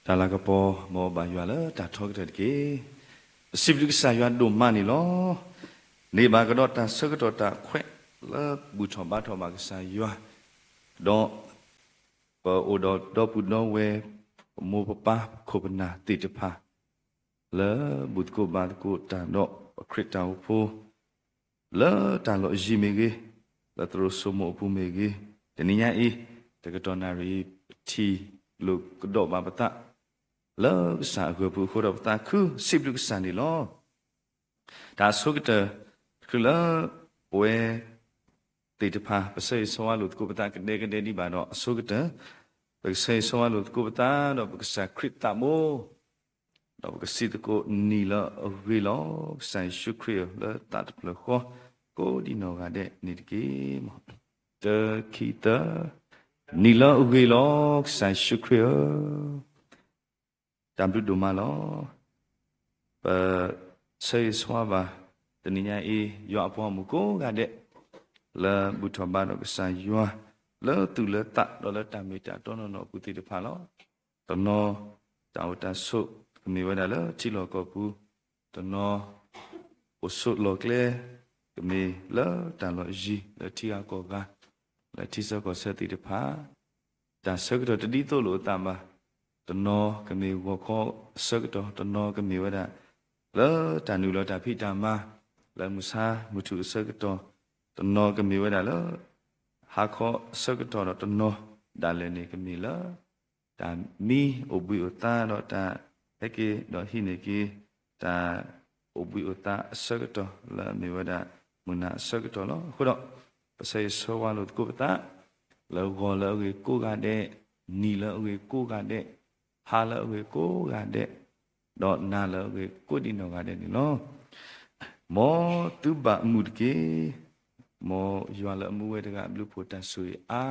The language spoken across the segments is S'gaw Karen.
တၢ်လၤကပီၤ မ်အဘၣ်ယွၤလၢတၢ်ထီကတၢၢ်တက့ၢ်. ပစံးဘျုးကစၢ်ယွၤဒိၣ်မးန့ၣ်လီၤ. န့ၢ်ဘၣ်ကဒီးတၢ်ဆၢကတီၢ်တၢ်ခွဲးလၢဘူၣ်ထီၣ်ဘါထီၣ်ဘၣ်ကစၢ်ယွၤ, ဒီး ပအိၣ်ဒီးဒီပုၢ်ဒီဝဲၢ် ပမိၢ်ပပၢ်ပခိၣ်ပနၢ်သ့ၣ်တဖၣ် လၢဘူၣ်သကိးဘါသကိးတၢ်ဒီးပခရံာ်တၢ်အိၣ်ဖှိၣ် လၢတၢ်လီၢ်ယံၤမ့ၢ်ဂ့ၤ, လၢသရိာ်စိမိၣ်အပူၤမ့ၢ်ဂ့ၤ, တနံၤညါအံၤ တကတီၢ်နၣ်ရံၣ်အံၤ ပထံၣ်လိာ်ကဒီးဘၣ်ပသး လၢကစၢ်အဂၢၤပူၤအဃိဒီး ပသးခုစံးဘျုးကစၢ်န့ၣ်လီၤ. တၢ်အဆိကတၢၢ် တချုးလၢ ပဝဲ သ့ၣ်တဖၣ် ပဆၢဂ့ၤဆၢဝါလိာ်သကိးပသးကဒဲကဒဲဒံးဘၣ်ဒီး အဆိကတၢၢ် ပကဆၢဂ့ၤဆၢဝါလိာ်သကိးပသးဒီးပကစၢ်ခရံာ်သးဘိ, ဒီးပကစံးသကိးနံၤလၢအဂ့ၤလီၤ. ကစၢ်ယ့ၣ်ၡူးခရံာ်ဧၢ, လၢသးတဖျၢၣ်ဃီ ကိးဒံနီၢ်ဂၤဒဲးန့ၣ်တက့ၢ်. တၢ ခံ သၢ, နံၤလၢအဂ့ၤလီၤ. ကစၢ်ယ့ၣ်ၡူးခရံာ်ဧၢ, တၢ်ဘျုးဒိၣ်မးလီၤ. ပ ဆၢဂ့ၤဆၢဝါဘၣ် တနံၤညါအံၤ ယွၤအပှၤဂီၢ်မုၢ်ကိးဂၤဒဲး လၢဘူၣ်ထီၣ်ဘါထီၣ်ကစၢ်ယွၤ လၢသူၣ်လၢသးဒီးလၢတၢ်မ့ၢ်တၢ်တီနီၢ်နီၢ်အပူၤသ့ၣ်တဖၣ်လီၤ. တနီၤ တၢ်အိၣ်တၢ်ဆိးကမ့ၢ်ဝဲဒၣ်လၢထံလီၢ်ကီၢ်ပူၤ, တနီၤ အိၣ်ဆိးလီၢ်ကျဲ ကမ့ၢ်လၢတၢ်လီၢ်ယံၤ လၢထံဂၤကီၢ်ဂၤ လၢထံဆၢကီၢ်ဆၢသ့ၣ်တဖၣ် တၢ်ဆၢကတီၢ်တဒ်သိးလိာ်အသးဘၣ်. တနီၤကမ့ၢ်ဂီၤခီအဆၢကတီၢ်, တနီၤကမ့ၢ်ဝဲဒၣ် လၢတၢ်နုာ်လီၤတၢ်ဖံးတၢ်မၤ လၢမုၢ်ဆါမုၢ်ထူၣ်အဆၢကတီၢ်, တနီၤကမ့ၢ်ဝဲဒၣ်လၢ ဟါခီအဆၢကတီၢ်ဒီးတနီၤ ဒၣ်လဲာ်န့ၣ်ကမ့ၢ်လၢ တၢ်မံအိၣ်ဘှံးအိၣ်သါဒီးတၢ်ဟဲက့ၤဒီးဟံးန့ၢ်က့ၤ တၢ်အိၣ်ဘှံးအိၣ်သါအဆၢကတီၢ် လၢအမ့ၢ်ဝဲဒၣ်မုၢ်နၤအဆၢကတီၢ်လီၤ. အဃိဒီး ပဆၢဂ့ၤဆၢဝါလိာ်သကိးပသး လၢဂီၤလၢအဂ့ၤကိးဂၤဒဲး, နံၤလၢအဂ့ၤကိးဂၤဒဲး, ဟါလၢအဂ့ၤကိးဂၤဒဲး, ဒီးနၤလၢအဂ့ၤကိးဒံနီၢ်ဂၤဒဲးန့ၣ်လီၤ. မ်သုဘၣ်အမုာ်တက့ၢ်. မ်ယွၤလၢအမူဝဲတဂၤအဘျုးအဖှိၣ်တၢ်ဆိၣ်ဂ့ၤအါ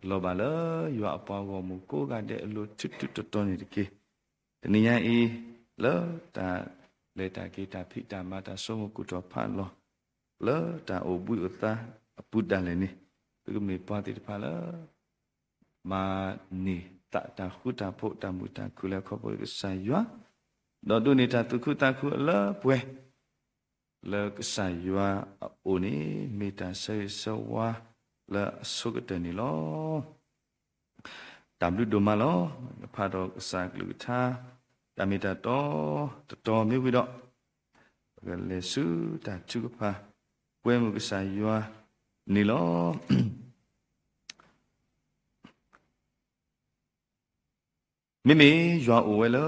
လီၤဘၣ်လၢယွၤအပှၤဂီၢ်မုၢ်ကိးဂၤဒဲးအလိၤထူးထူးတီၤတီၤန့ၣ်တက့ၢ်. တနံၤညါအံၤ လၢတၢ်လဲၤတၢ်က့ၤတၢ်ဖံးတၢ်မၤတၢ်ဆိကမိၣ်ကူၣ်ထီၣ်ဖးလီၤ လၢတၢ်အိၣ်ဘှံးအိၣ်သါအပူၤဒၣ်လဲာ်န့ၣ် သုကမ့ၢ်ပှၤသ့ၣ်တဖၣ်လၢ မၤန့ၢ်သးတၢ်ဃူတၢ်ဖိးတၢ်မုာ်တၢ်ခုၣ်လၢအခီဖျိလၢကစၢ်ယွၤ, ဒီးဒိးန့ၢ်တၢ်သူၣ်ခုသးခုအလၢပှဲၤ လၢကစၢ်ယွၤအအိၣ်န့ၣ် မ့ၢ်တၢ်ဆၢဂ့ၤဆၢဝါလၢအဆိကတၢၢ်န့ၣ်လီၤ. တၢ်ဘျုးဒိၣ်မးလီၤ. ဖးဒီးကစၢ်အကလုၢ်ကထါ တၢ်မ့ၢ်တၢ်တီတတီၤမ့ၢ်ဝံၤဒီး ပကလဲၤဆူတၢ်ထုကဖၣ် ပှဲမုၢ်ကစၢ်ယွၤန့ၣ်လီၤ. မ့မ့ၢ်ယွၤအိၣ်ဝဲလၢ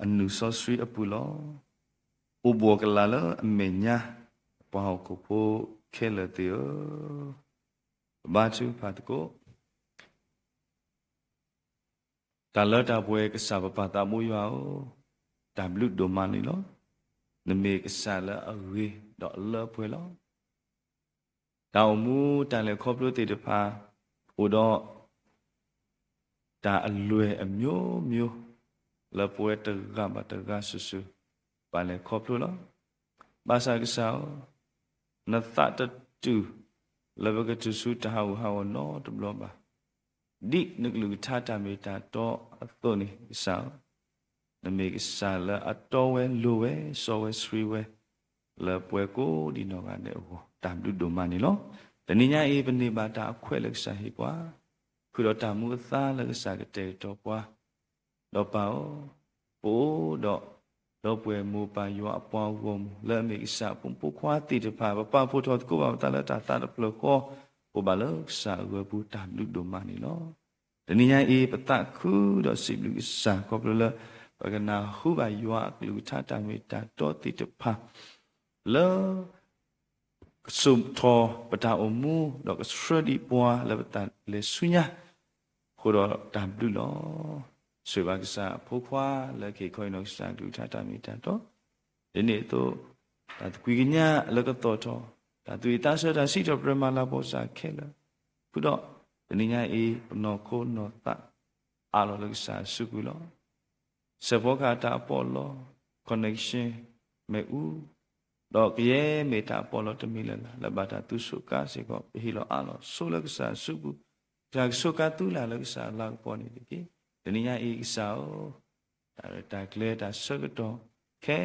အနုာ်စီဆှံအပူၤလီၤ. အိၣ်ဘှီၣ်ကလာ်လၢအမဲာ်ညါ ပှၤဟီၣ်ခိၣ်ဖိခဲလၢာ်သ့ၣ်ဧၢ, ပဘါထုကဖၣ်သကိး. တၢ်လၢတၢ်ပှဲၤကစၢ်ပပၢ်သးဘိယွၤဧၢ, တၢ်ဘျုးဒိၣ်မးန့ၣ်လီၤ. နမ့ၢ်ကစၢ်လၢအဂ့ၤဒီးအလၢပှဲၤလီၤ. တၢ်အိၣ်မူတၢ်လဲၤခီဖျိသ့ၣ်တဖၣ် အိၣ်ဒီး တၢ်အလွဲၢ်အမျိုးမျိုး လၢပဝဲတဂၤဘၣ်တဂၤစုာ်စုာ် ဘၣ်လဲၤခီဖျိလီၤ. ဘၣ်ဆၣ်ကစၢ်ဧၢ, နသးတတုၤ လၢပကတုၤဆူတၢ်ဟးဂူာ်ဟးဂီၤနီတဘျီဘၣ်. ဒ်နကလုၢ်ကထါတၢ်မ့ၢ်တၢ်တီအသိးန့ၣ် ကစၢ်ဧၢ, နမ့ၢ်ကစၢ်လၢအတီဝဲလိၤဝဲစီဝဲဆှံဝဲ လၢပှၤကိးဒံနီၢ်ဂၤဒဲးအဂီၢ် တၢ်ဘျုးဒိၣ်မးန့ၣ်လီၤ. တနံၤညါအံၤ ပန့ၢ်ဘၣ်တၢ်အခွဲးလၢကစၢ်ဟ့ၣ်ပှၤ, ဃုာ်ဒီးတၢ်မူအသါလၢကစၢ်ကတဲာ်ကတီၤပှၤ, ဒီးပၢ်ဧၢ, ပအိၣ်ဒီး ဒီပုၢ်ဝဲၢ်မိၢ်ပၢ်ယွၤအပှၤဂီၢ်မုၢ် လၢအမ့ၢ်ကစၢ်အဖိမုၣ်ဖိခွါသ့ၣ်တဖၣ် ပပာ်ဖှိၣ်ထီၣ်သကိးဘၣ်ပသးလၢတၢ်သးတဖျၢၣ်ဃီ အိၣ်ဘၣ်လၢကစၢ်အဂၢၤပူၤ တၢ်ဘျုးဒိၣ်မးန့ၣ်လီၤ. တနံၤညါအံၤ ပသးခုဒီးစံးဘျုးကစၢ် ခီဖျိလၢ ပကနၢ်ဟူဘၣ်ယွၤအကလုၢ်ကထါတၢ်မ့ၢ်တၢ်တီသ့ၣ်တဖၣ် လၢ ကစိာ်ထီၣ်ပတၢ်အိၣ်မူ ဒီးကဆှၢဒံးပှၤလၢပတၢ်လဲၤဆူညါ အဃိဒီးတၢ်ဘျုးလီၤ. ဆိၣ်ဂ့ၤဘၣ်ကစၢ်အဖိခွါလၢကဟ့ၣ်ခီအံၤနီၢ်ကစၢ်အကလုၢ်ကထါတၢ်မ့ၢ်တၢ်တီ, ဒ်န့ၣ်အသိး တၢ်သကွံာ်ကညးလၢကသီၣ်ထီၣ် တၢ်သူၣ်ဝံၣ်သးဆၢတၢ်စံးထီၣ်ပတြၢၤမၤလၤကပီၤကစၢ်ခဲလၢာ်, ဃုာ်ဒီး တနံၤညါအံၤ ပနီၢ်ခိနီၢ်သး အးလီၤလၢကစၢ်အစုပူၤလီၤ. စဲးဖီကဟၣ်တၢ်အပီးအလီ connection မ့ၣ်အူ, ဒီးကယဲၢ်မ့ၢ်တၢ်အပီးအလီတမံၤလၢ်လၢ် လၢဘၣ်တၢ်သူစူးကါစ့ၢ်ကီး ပဟ့ၣ်လီၤအးလီၤဆိလၢကစၢ်အစုပူၤ, ကစၢ်ကစူးကါသုလၢ်လၢကစၢ်အလၤကပီၤန့ၣ်တက့ၢ်. တနံၤညါအံၤကစၢ်ဧၢ, တၢ်ရဲၣ်တၢ်ကျဲၤတၢ်ဆၢကတီၢ်ခဲ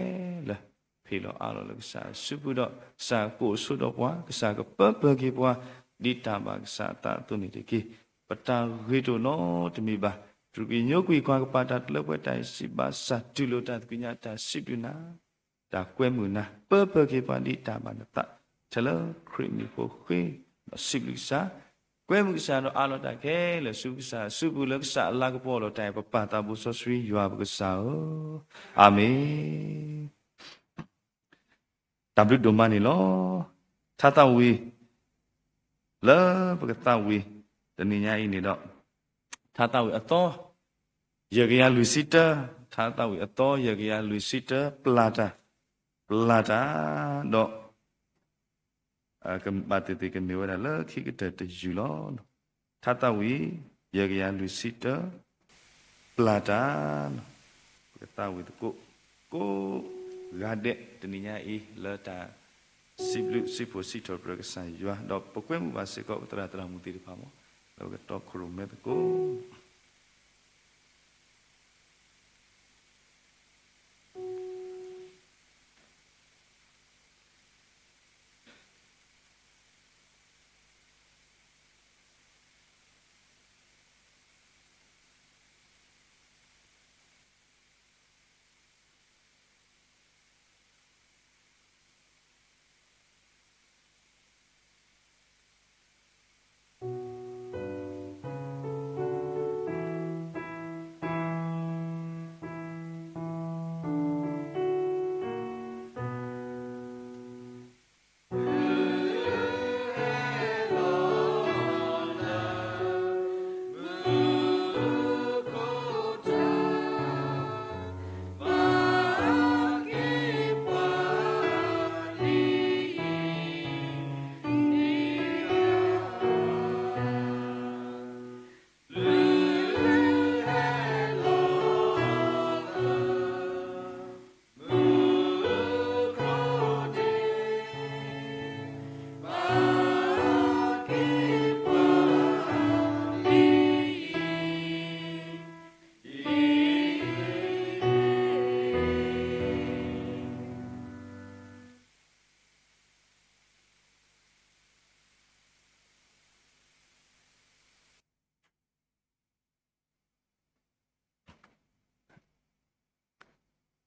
လၢာ် ဖ့ၣ်လီၤအါလီၤလၢကစၢ်စုပူၤဒီး ကစၢ်ကကိးဆိဒီးပှၤ, ကစၢ်ကပၢပၢၢ်က့ၤပှၤ ဒ်တၢ်ဘၣ်ကစၢ်အသးအသိးန့ၣ်တက့ၢ်. ပတၢ်ဂ့ၤတအိၣ်နီတမံၤဘၣ်. တြူၢ်က့ၤညိကွံာ်ကွၢ်ကပၤတၢ်တလၢပှဲၤတၢ်အံၤစံးဘၣ်ဆၣ် တူၢ်လိာ်တၢ်သးကညီၤ တၢ်စံးဘျုးနၤ, တၢ်ကွဲမုာ်နၤ, ပၢပၢၢ်က့ၤပှၤဒ်တၢ်ဘၣ်နသး, ထဲလၢခရံာ်မံၤဖိဃ့ဒီးစံးဘျုးကစၢ်, ကွဲမုာ်ကစၢ်ဒီးအးလီၤတၢ်ခဲလၢာ်ဆူကစၢ်စုပူၤလၢကစၢ်အလၤကပီၤလီၤတၢ်အံၤ ပပၢ်သးဘိစီဆှံယွၤပကစၢ်ဧၢ, အၤမ့ၣ်. တၢ်ဘျုးဒိၣ်မးန့ၣ်လီၤ. ထါသးဝံၣ် လၢပကသးဝံၣ် တနံၤညါအံၤန့ၣ်ဒီး ထါသးဝံၣ်အသီ ယဲၢ်ကယၤလွံၢ်ဆံတၢ, ထါသးဝံၣ်အသီ ယဲၢ်ကယၤလွံၢ်ဆံတၢ ပျၢ်တၢ်, ပျၢ်တၢ် ဒီး ကဘၣ်သ့ၣ်သ့ၣ်ကမ့ၢ်ဝဲဒၣ်လၢခံကတၢၢ်တယုၢ်လီၤ. ထါသးဝံၣ် ယဲၢ်ကယၤလွံၢ်ဆံတၢ ပျၢ်တၢ်, ပကသးဝံၣ်သကိး ကိးဂၤဒဲး တနံၤညါအံၤ လၢတၢ်စံးဘျုးစံးဖှိၣ်စံးထီၣ်ပတြၢၤကစၢ်ယွၤ ဒီးပကွဲမုာ်ဘၣ်စ့ၢ်ကီး ပသရၣ်သရၣ်မုၣ်သ့ၣ်တဖၣ်မး လၢပကတီခိၣ်ရိၣ်မဲသကိး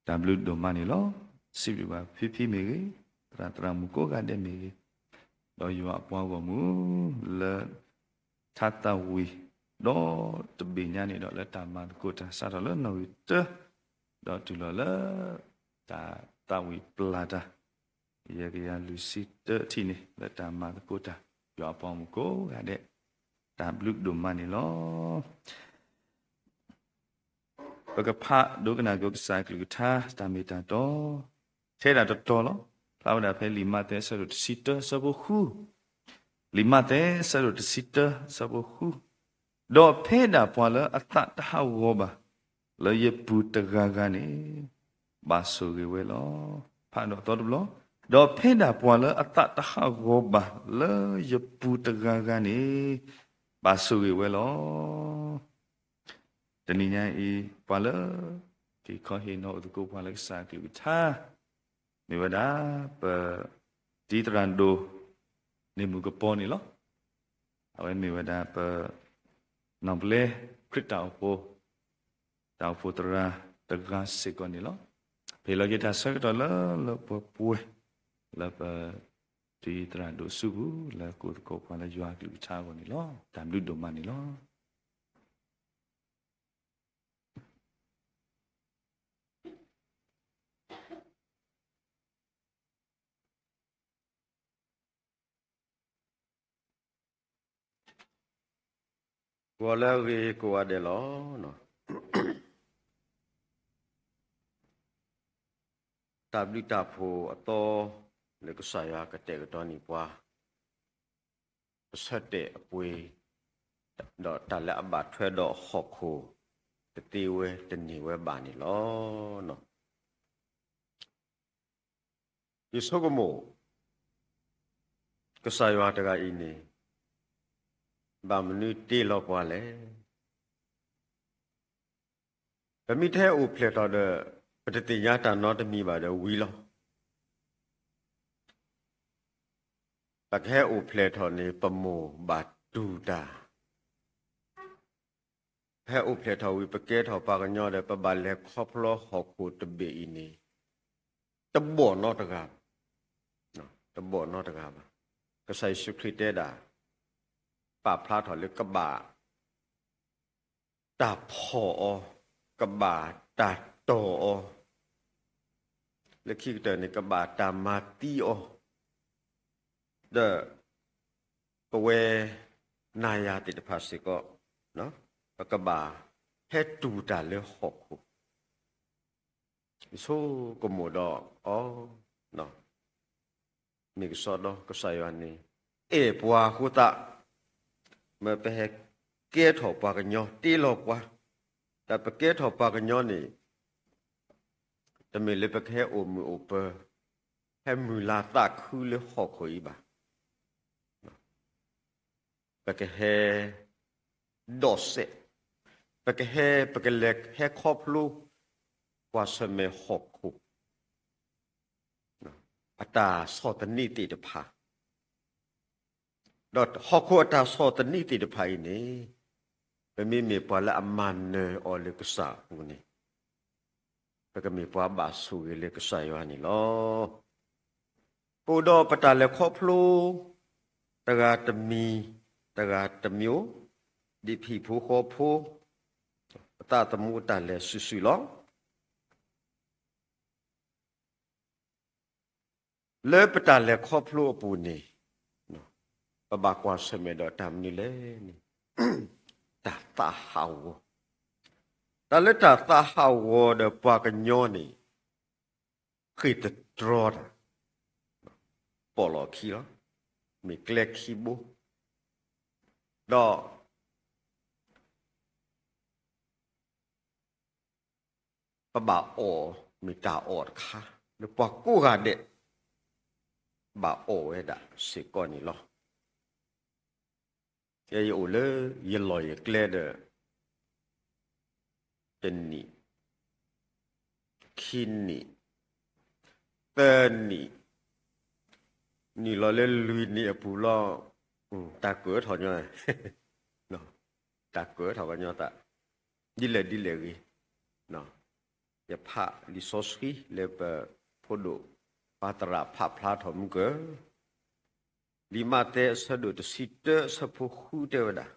တၢ်ဘျုးဒိၣ်မးန့ၣ်လီၤ. စံးဘျုးဘၣ်ဖံဖံမ့ၢ်ဂ့ၤ, သရၣ်သရၣ်မုၣ်ကိးဂၤဒဲးမ့ၢ်ဂ့ၤ, ဒီးယွၤအပှၤဂီၢ်မုၢ်လၢ ထါသးဝံၣ် ဒီးတဘ့ၣ်ညါန့ၣ်ဒီး လၢတၢ်မၤသကိးတၢ် စးထီၣ်လၢနီၣ်ဂံၢ်တၢ ဒီးတုၤလီၤလၢ တၢ်သးဝံၣ်ပျၢ်တၢ် ယဲၢ်ကယၤလွံၢ်ဆံတၢထံၣ်န့ၣ် လၢတၢ်မၤသကိးတၢ် ယွၤအပှၤဂီၢ်မုၢ်ကိးဂၤဒဲး တၢ်ဘျုးဒိၣ်မးန့ၣ်လီၤ. ပကဖးဒိကနၣ်က့ၤကစၢ်အကလုၢ်ကထါ တၢ်မ့ၢ်တၢ်တီ ထဲဒၣ်တတီၤလီၤ. ဖျါဝဲဒၣ်ဖဲလံာ်မးသဲအဆၢဒိၣ်တဆံတၢ အဆၢဖိဃု, လံာ်မးသဲအဆၢဒိၣ်တဆံတၢ အဆၢဖိဃု, ဒီးဖဲဒၣ်ပှၤလၢအသးတဟးဂီၤဘၣ် လၢယပူၤတဂၤဂၤန့ၣ် ဘၣ်ဆိၣ်ဂ့ၤဝဲလီၤ. ဖးဒိၣ်အသီတဘျီ, ဒီးဖဲဒၣ်ပှၤလၢအသးတဟးဂီၤဘၣ် လၢယပူၤတဂၤဂၤန့ၣ် ဘၣ်ဆိၣ်ဂ့ၤဝဲလီၤ. တနံၤညါအံၤ ပှၤလၢ က့ၤခီဟ့ၣ်နီၤအိၣ်သကိးပှၤလၢကစၢ်အကလုၢ်ကထါ မ့ၢ်ဝဲဒၣ် ပ တံၤသရၣ်ဒိၣ် န့ၣ်မုၣ်ကပီၤန့ၣ်လီၤ. အဝဲမ့ၢ်ဝဲဒၣ်ပ နီၢ်ပလဲခရံာ်တၢ်အိၣ်ဖှိၣ် တၢ်အိၣ်ဖှိၣ်သရၣ်တဂၤစ့ၢ်ကီးန့ၣ်လီၤ. ဟ့ၣ်လီၤက့ၤတၢ်ဆၢကတီၢ်လၢလၢပှဲၤပှဲၤ လၢပ တံၤသရၣ်ဒိၣ်စုပူၤ လၢကအိၣ်သကိးပှၤလၢယွၤအကလုၢ်ကထါအဂီၢ်န့ၣ်လီၤ. တၢ်ဘျုးဒိၣ်မးန့ၣ်လီၤ. ဂီၤလၢအဂ့ၤကိးဂၤဒဲးလီၤ. တၢ်ဘျုးတၢ်ဖှိၣ်အသီ လၢကစၢ်ယွၤကတဲာ်ကတီၤန့ၢ်ပှၤ ပဆၢတဲာ်အပှ့ၤ ဒီးတၢ်လၢအဘၣ်ထွဲဒီးဟီၣ်ခိၣ် တသ့ဝဲတန့ၢ်ဝဲဘၣ်န့ၣ်လီၤ. ယဆိကမိၣ် ကစၢ်ယွၤတဂၤအံၤန့ၣ် ဘၣ်မနုၤတ့လီၤပှၤလဲၣ်. ပမ့ၢ်တဟဲအိၣ်ဖျဲၣ်ထီၣ်ဒီး ပတသ့ၣ်ညါတၢ်နီတမံၤဘၣ်ဒီးဝံၤလီၤ. ပကဟဲအိၣ်ဖျဲၣ်ထီၣ်န့ၣ် ပမိၢ်ဘၣ်တူၢ်တၢ် ပဟဲအိၣ်ဖျဲၣ်ထီၣ်ဝံၤ ပကဲထီၣ်ပှၤကညီဒီး ပဘၣ်လဲၤခီဖျိဟီၣ်ခိၣ်တဘ့ၣ်အံၤန့ၣ် တဘီၣ်နီတဂၤဘၣ်, တဘီၣ်နီတဂၤဘၣ်. ကစၢ်ယ့ၣ်ၡူးခရံာ်တဲဒၣ် ပာ်ဖျါထီၣ်လၢကဘၣ်တၢ်ဖီၣ်အီၤ, ကဘၣ်တၢ်တီၢ်အီၤ, လၢခံကတၢၢ်န့ၣ် ကဘၣ်တၢ်မၤသံအီၤ, ဒီး ပဝဲနၤယၤသ့ၣ်တဖၣ်စ့ၢ်ကီး ပကဘၣ်ဟဲတူၢ်တၢ်လၢဟီၣ်ခိၣ်, ယဆိကမိၣ်ဒီး အီ မ့ၢ်ကစီဒီကစၢ်ယွၤန့ၣ် အဲၣ်ပှၤအဃိသတး မ့ၢ်ပဟဲကဲထီၣ်ပှၤကညီ တ့လီၤပှၤ, တၢ်ပကဲထီၣ်ပှၤကညီန့ၣ် တမ့ၢ်လၢပကဟဲအိၣ်မုာ်အိၣ်ပၢၤ, ဟဲမုၢ်လၢ်သးခုလၢဟီၣ်ခိၣ်အံၤဘၣ်. ပကဟဲ ဒီးစဲး, ပကဟဲ ပကလဲၤဟဲခီဖျိ ကွၢ်ဆၢၣ်မဲာ်ဟီၣ်ခိၣ် အတၢ်ဆီၣ်သနံးသ့ၣ်တဖၣ်, ဒီးဟီၣ်ခိၣ်အတၢ်ဆီၣ်သနံးသ့ၣ်တဖၣ်အံၤန့ၣ် ပမ့မ့ၢ်ပှၤလၢအမၤနၢၤအီၤလၢကစၢ်အပူၤန့ၣ် ပကမ့ၢ်ပှၤဘၣ်ဆိၣ်ဂ့ၤလၢကစၢ်ယွၤန့ၣ်လီၤ. ပအိၣ်ဒီးပတၢ်လဲၤခီဖျိ တဂၤတမံၤ တဂၤတမံၤဧိၤ, ဒ်ဟံၣ်ဖိဃီဖိ ပသးသမူအတၢ်လဲၤစုာ်စုာ်လီၤ. လၢပတၢ်လဲၤခီဖျိအပူၤန့ၣ် ပဘၣ်ကွၢ်ဆၢၣ်မဲာ်ဒီးတၢ်မနုၤလဲၣ်န့ၣ် တၢ်သးဟးဂီၤ, တၢ်လၢတၢ်သးဟးဂီၤဒီးပှၤကညီန့ၣ် ဃ့ၢ်တတြီတၢ် ပိာ်လီၢ်ခံလီၤ. မ့ၢ်ကျဲခံဘိ ဒီး ပဘၣ်အီၣ် မ့ၢ်တၢ်အီၣ်တခါ လၢပှၤကိးဂၤဒဲး ဘၣ်အီၣ်ဝဲဒၣ်စ့ၢ်ကီးန့ၣ်လီၤ. ယအိၣ်လၢယလီၢ်ယကျဲဒီး တနံၣ် ခံနံၣ် သၢနံၣ် နုာ်လီၤလၢလွံၢ်နံၣ်အပူၤလီၤ. တၢ်ကၢထီၣ်ညီ, တၢ်ကၢထီၣ်ကညီသး ဒ်လဲၣ်ဒ်လဲၣ်ဂ့ၤ, ယဖးလံာ်စီဆှံလၢပဖိဒိၣ်ပှၤသရၣ်ဖးဖျါထီၣ်မူကၢၢ် လံာ်မးသဲအဆၢဒိၣ်တဆံတၢအဆၢဖိဃုတဲဝဲဒၣ်,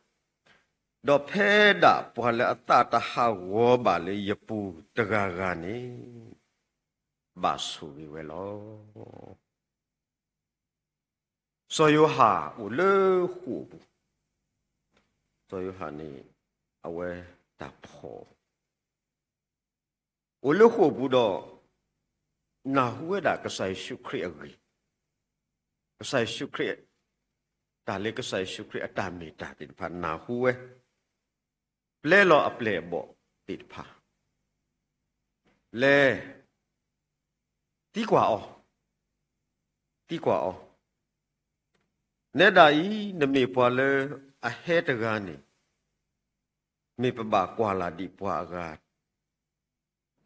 ဒီးဖဲဒၣ်ပှၤလၢအသးတဟးဂီၤဘၣ်လၢယပူၤတဂၤဂၤန့ၣ် ဘၣ်ဆိၣ်ဂ့ၤဝဲလီၤ. စီၤယိၤဟၣ်အိၣ်လၢဃိာ်ပူၤ, စီၤယိၤဟၣ်န့ၣ် အဝဲတၢ်ဖီၣ် အိၣ်လၢဃိာ်ပူၤဒီး နၢ်ဟူဝဲဒၣ်ကစၢ်ယ့ၣ်ၡူးခရံာ်အဂ့ၢ်, ကစၢ်ယ့ၣ်ၡူးခရံာ်, တၢ်လၢကစၢ်ယ့ၣ်ၡူးခရံာ်အတၢ်မ့ၢ်တၢ်သ့ၣ်တဖၣ်နၢ်ဟူဝဲ, ပျဲလီၤအပျဲၢ်အဘီၣ်သ့ၣ်တဖၣ်, လဲၤ သံကွၢ်အီၤ, သံကွၢ်အီၤ, နဲဒၣ်အံၤ နမ့ၢ်ပှၤလၢအဟဲတဂၤန့ၣ် မ့ၢ်ပဘၣ်ကွၢ်လၢ်ဒံးပှၤအဂၤ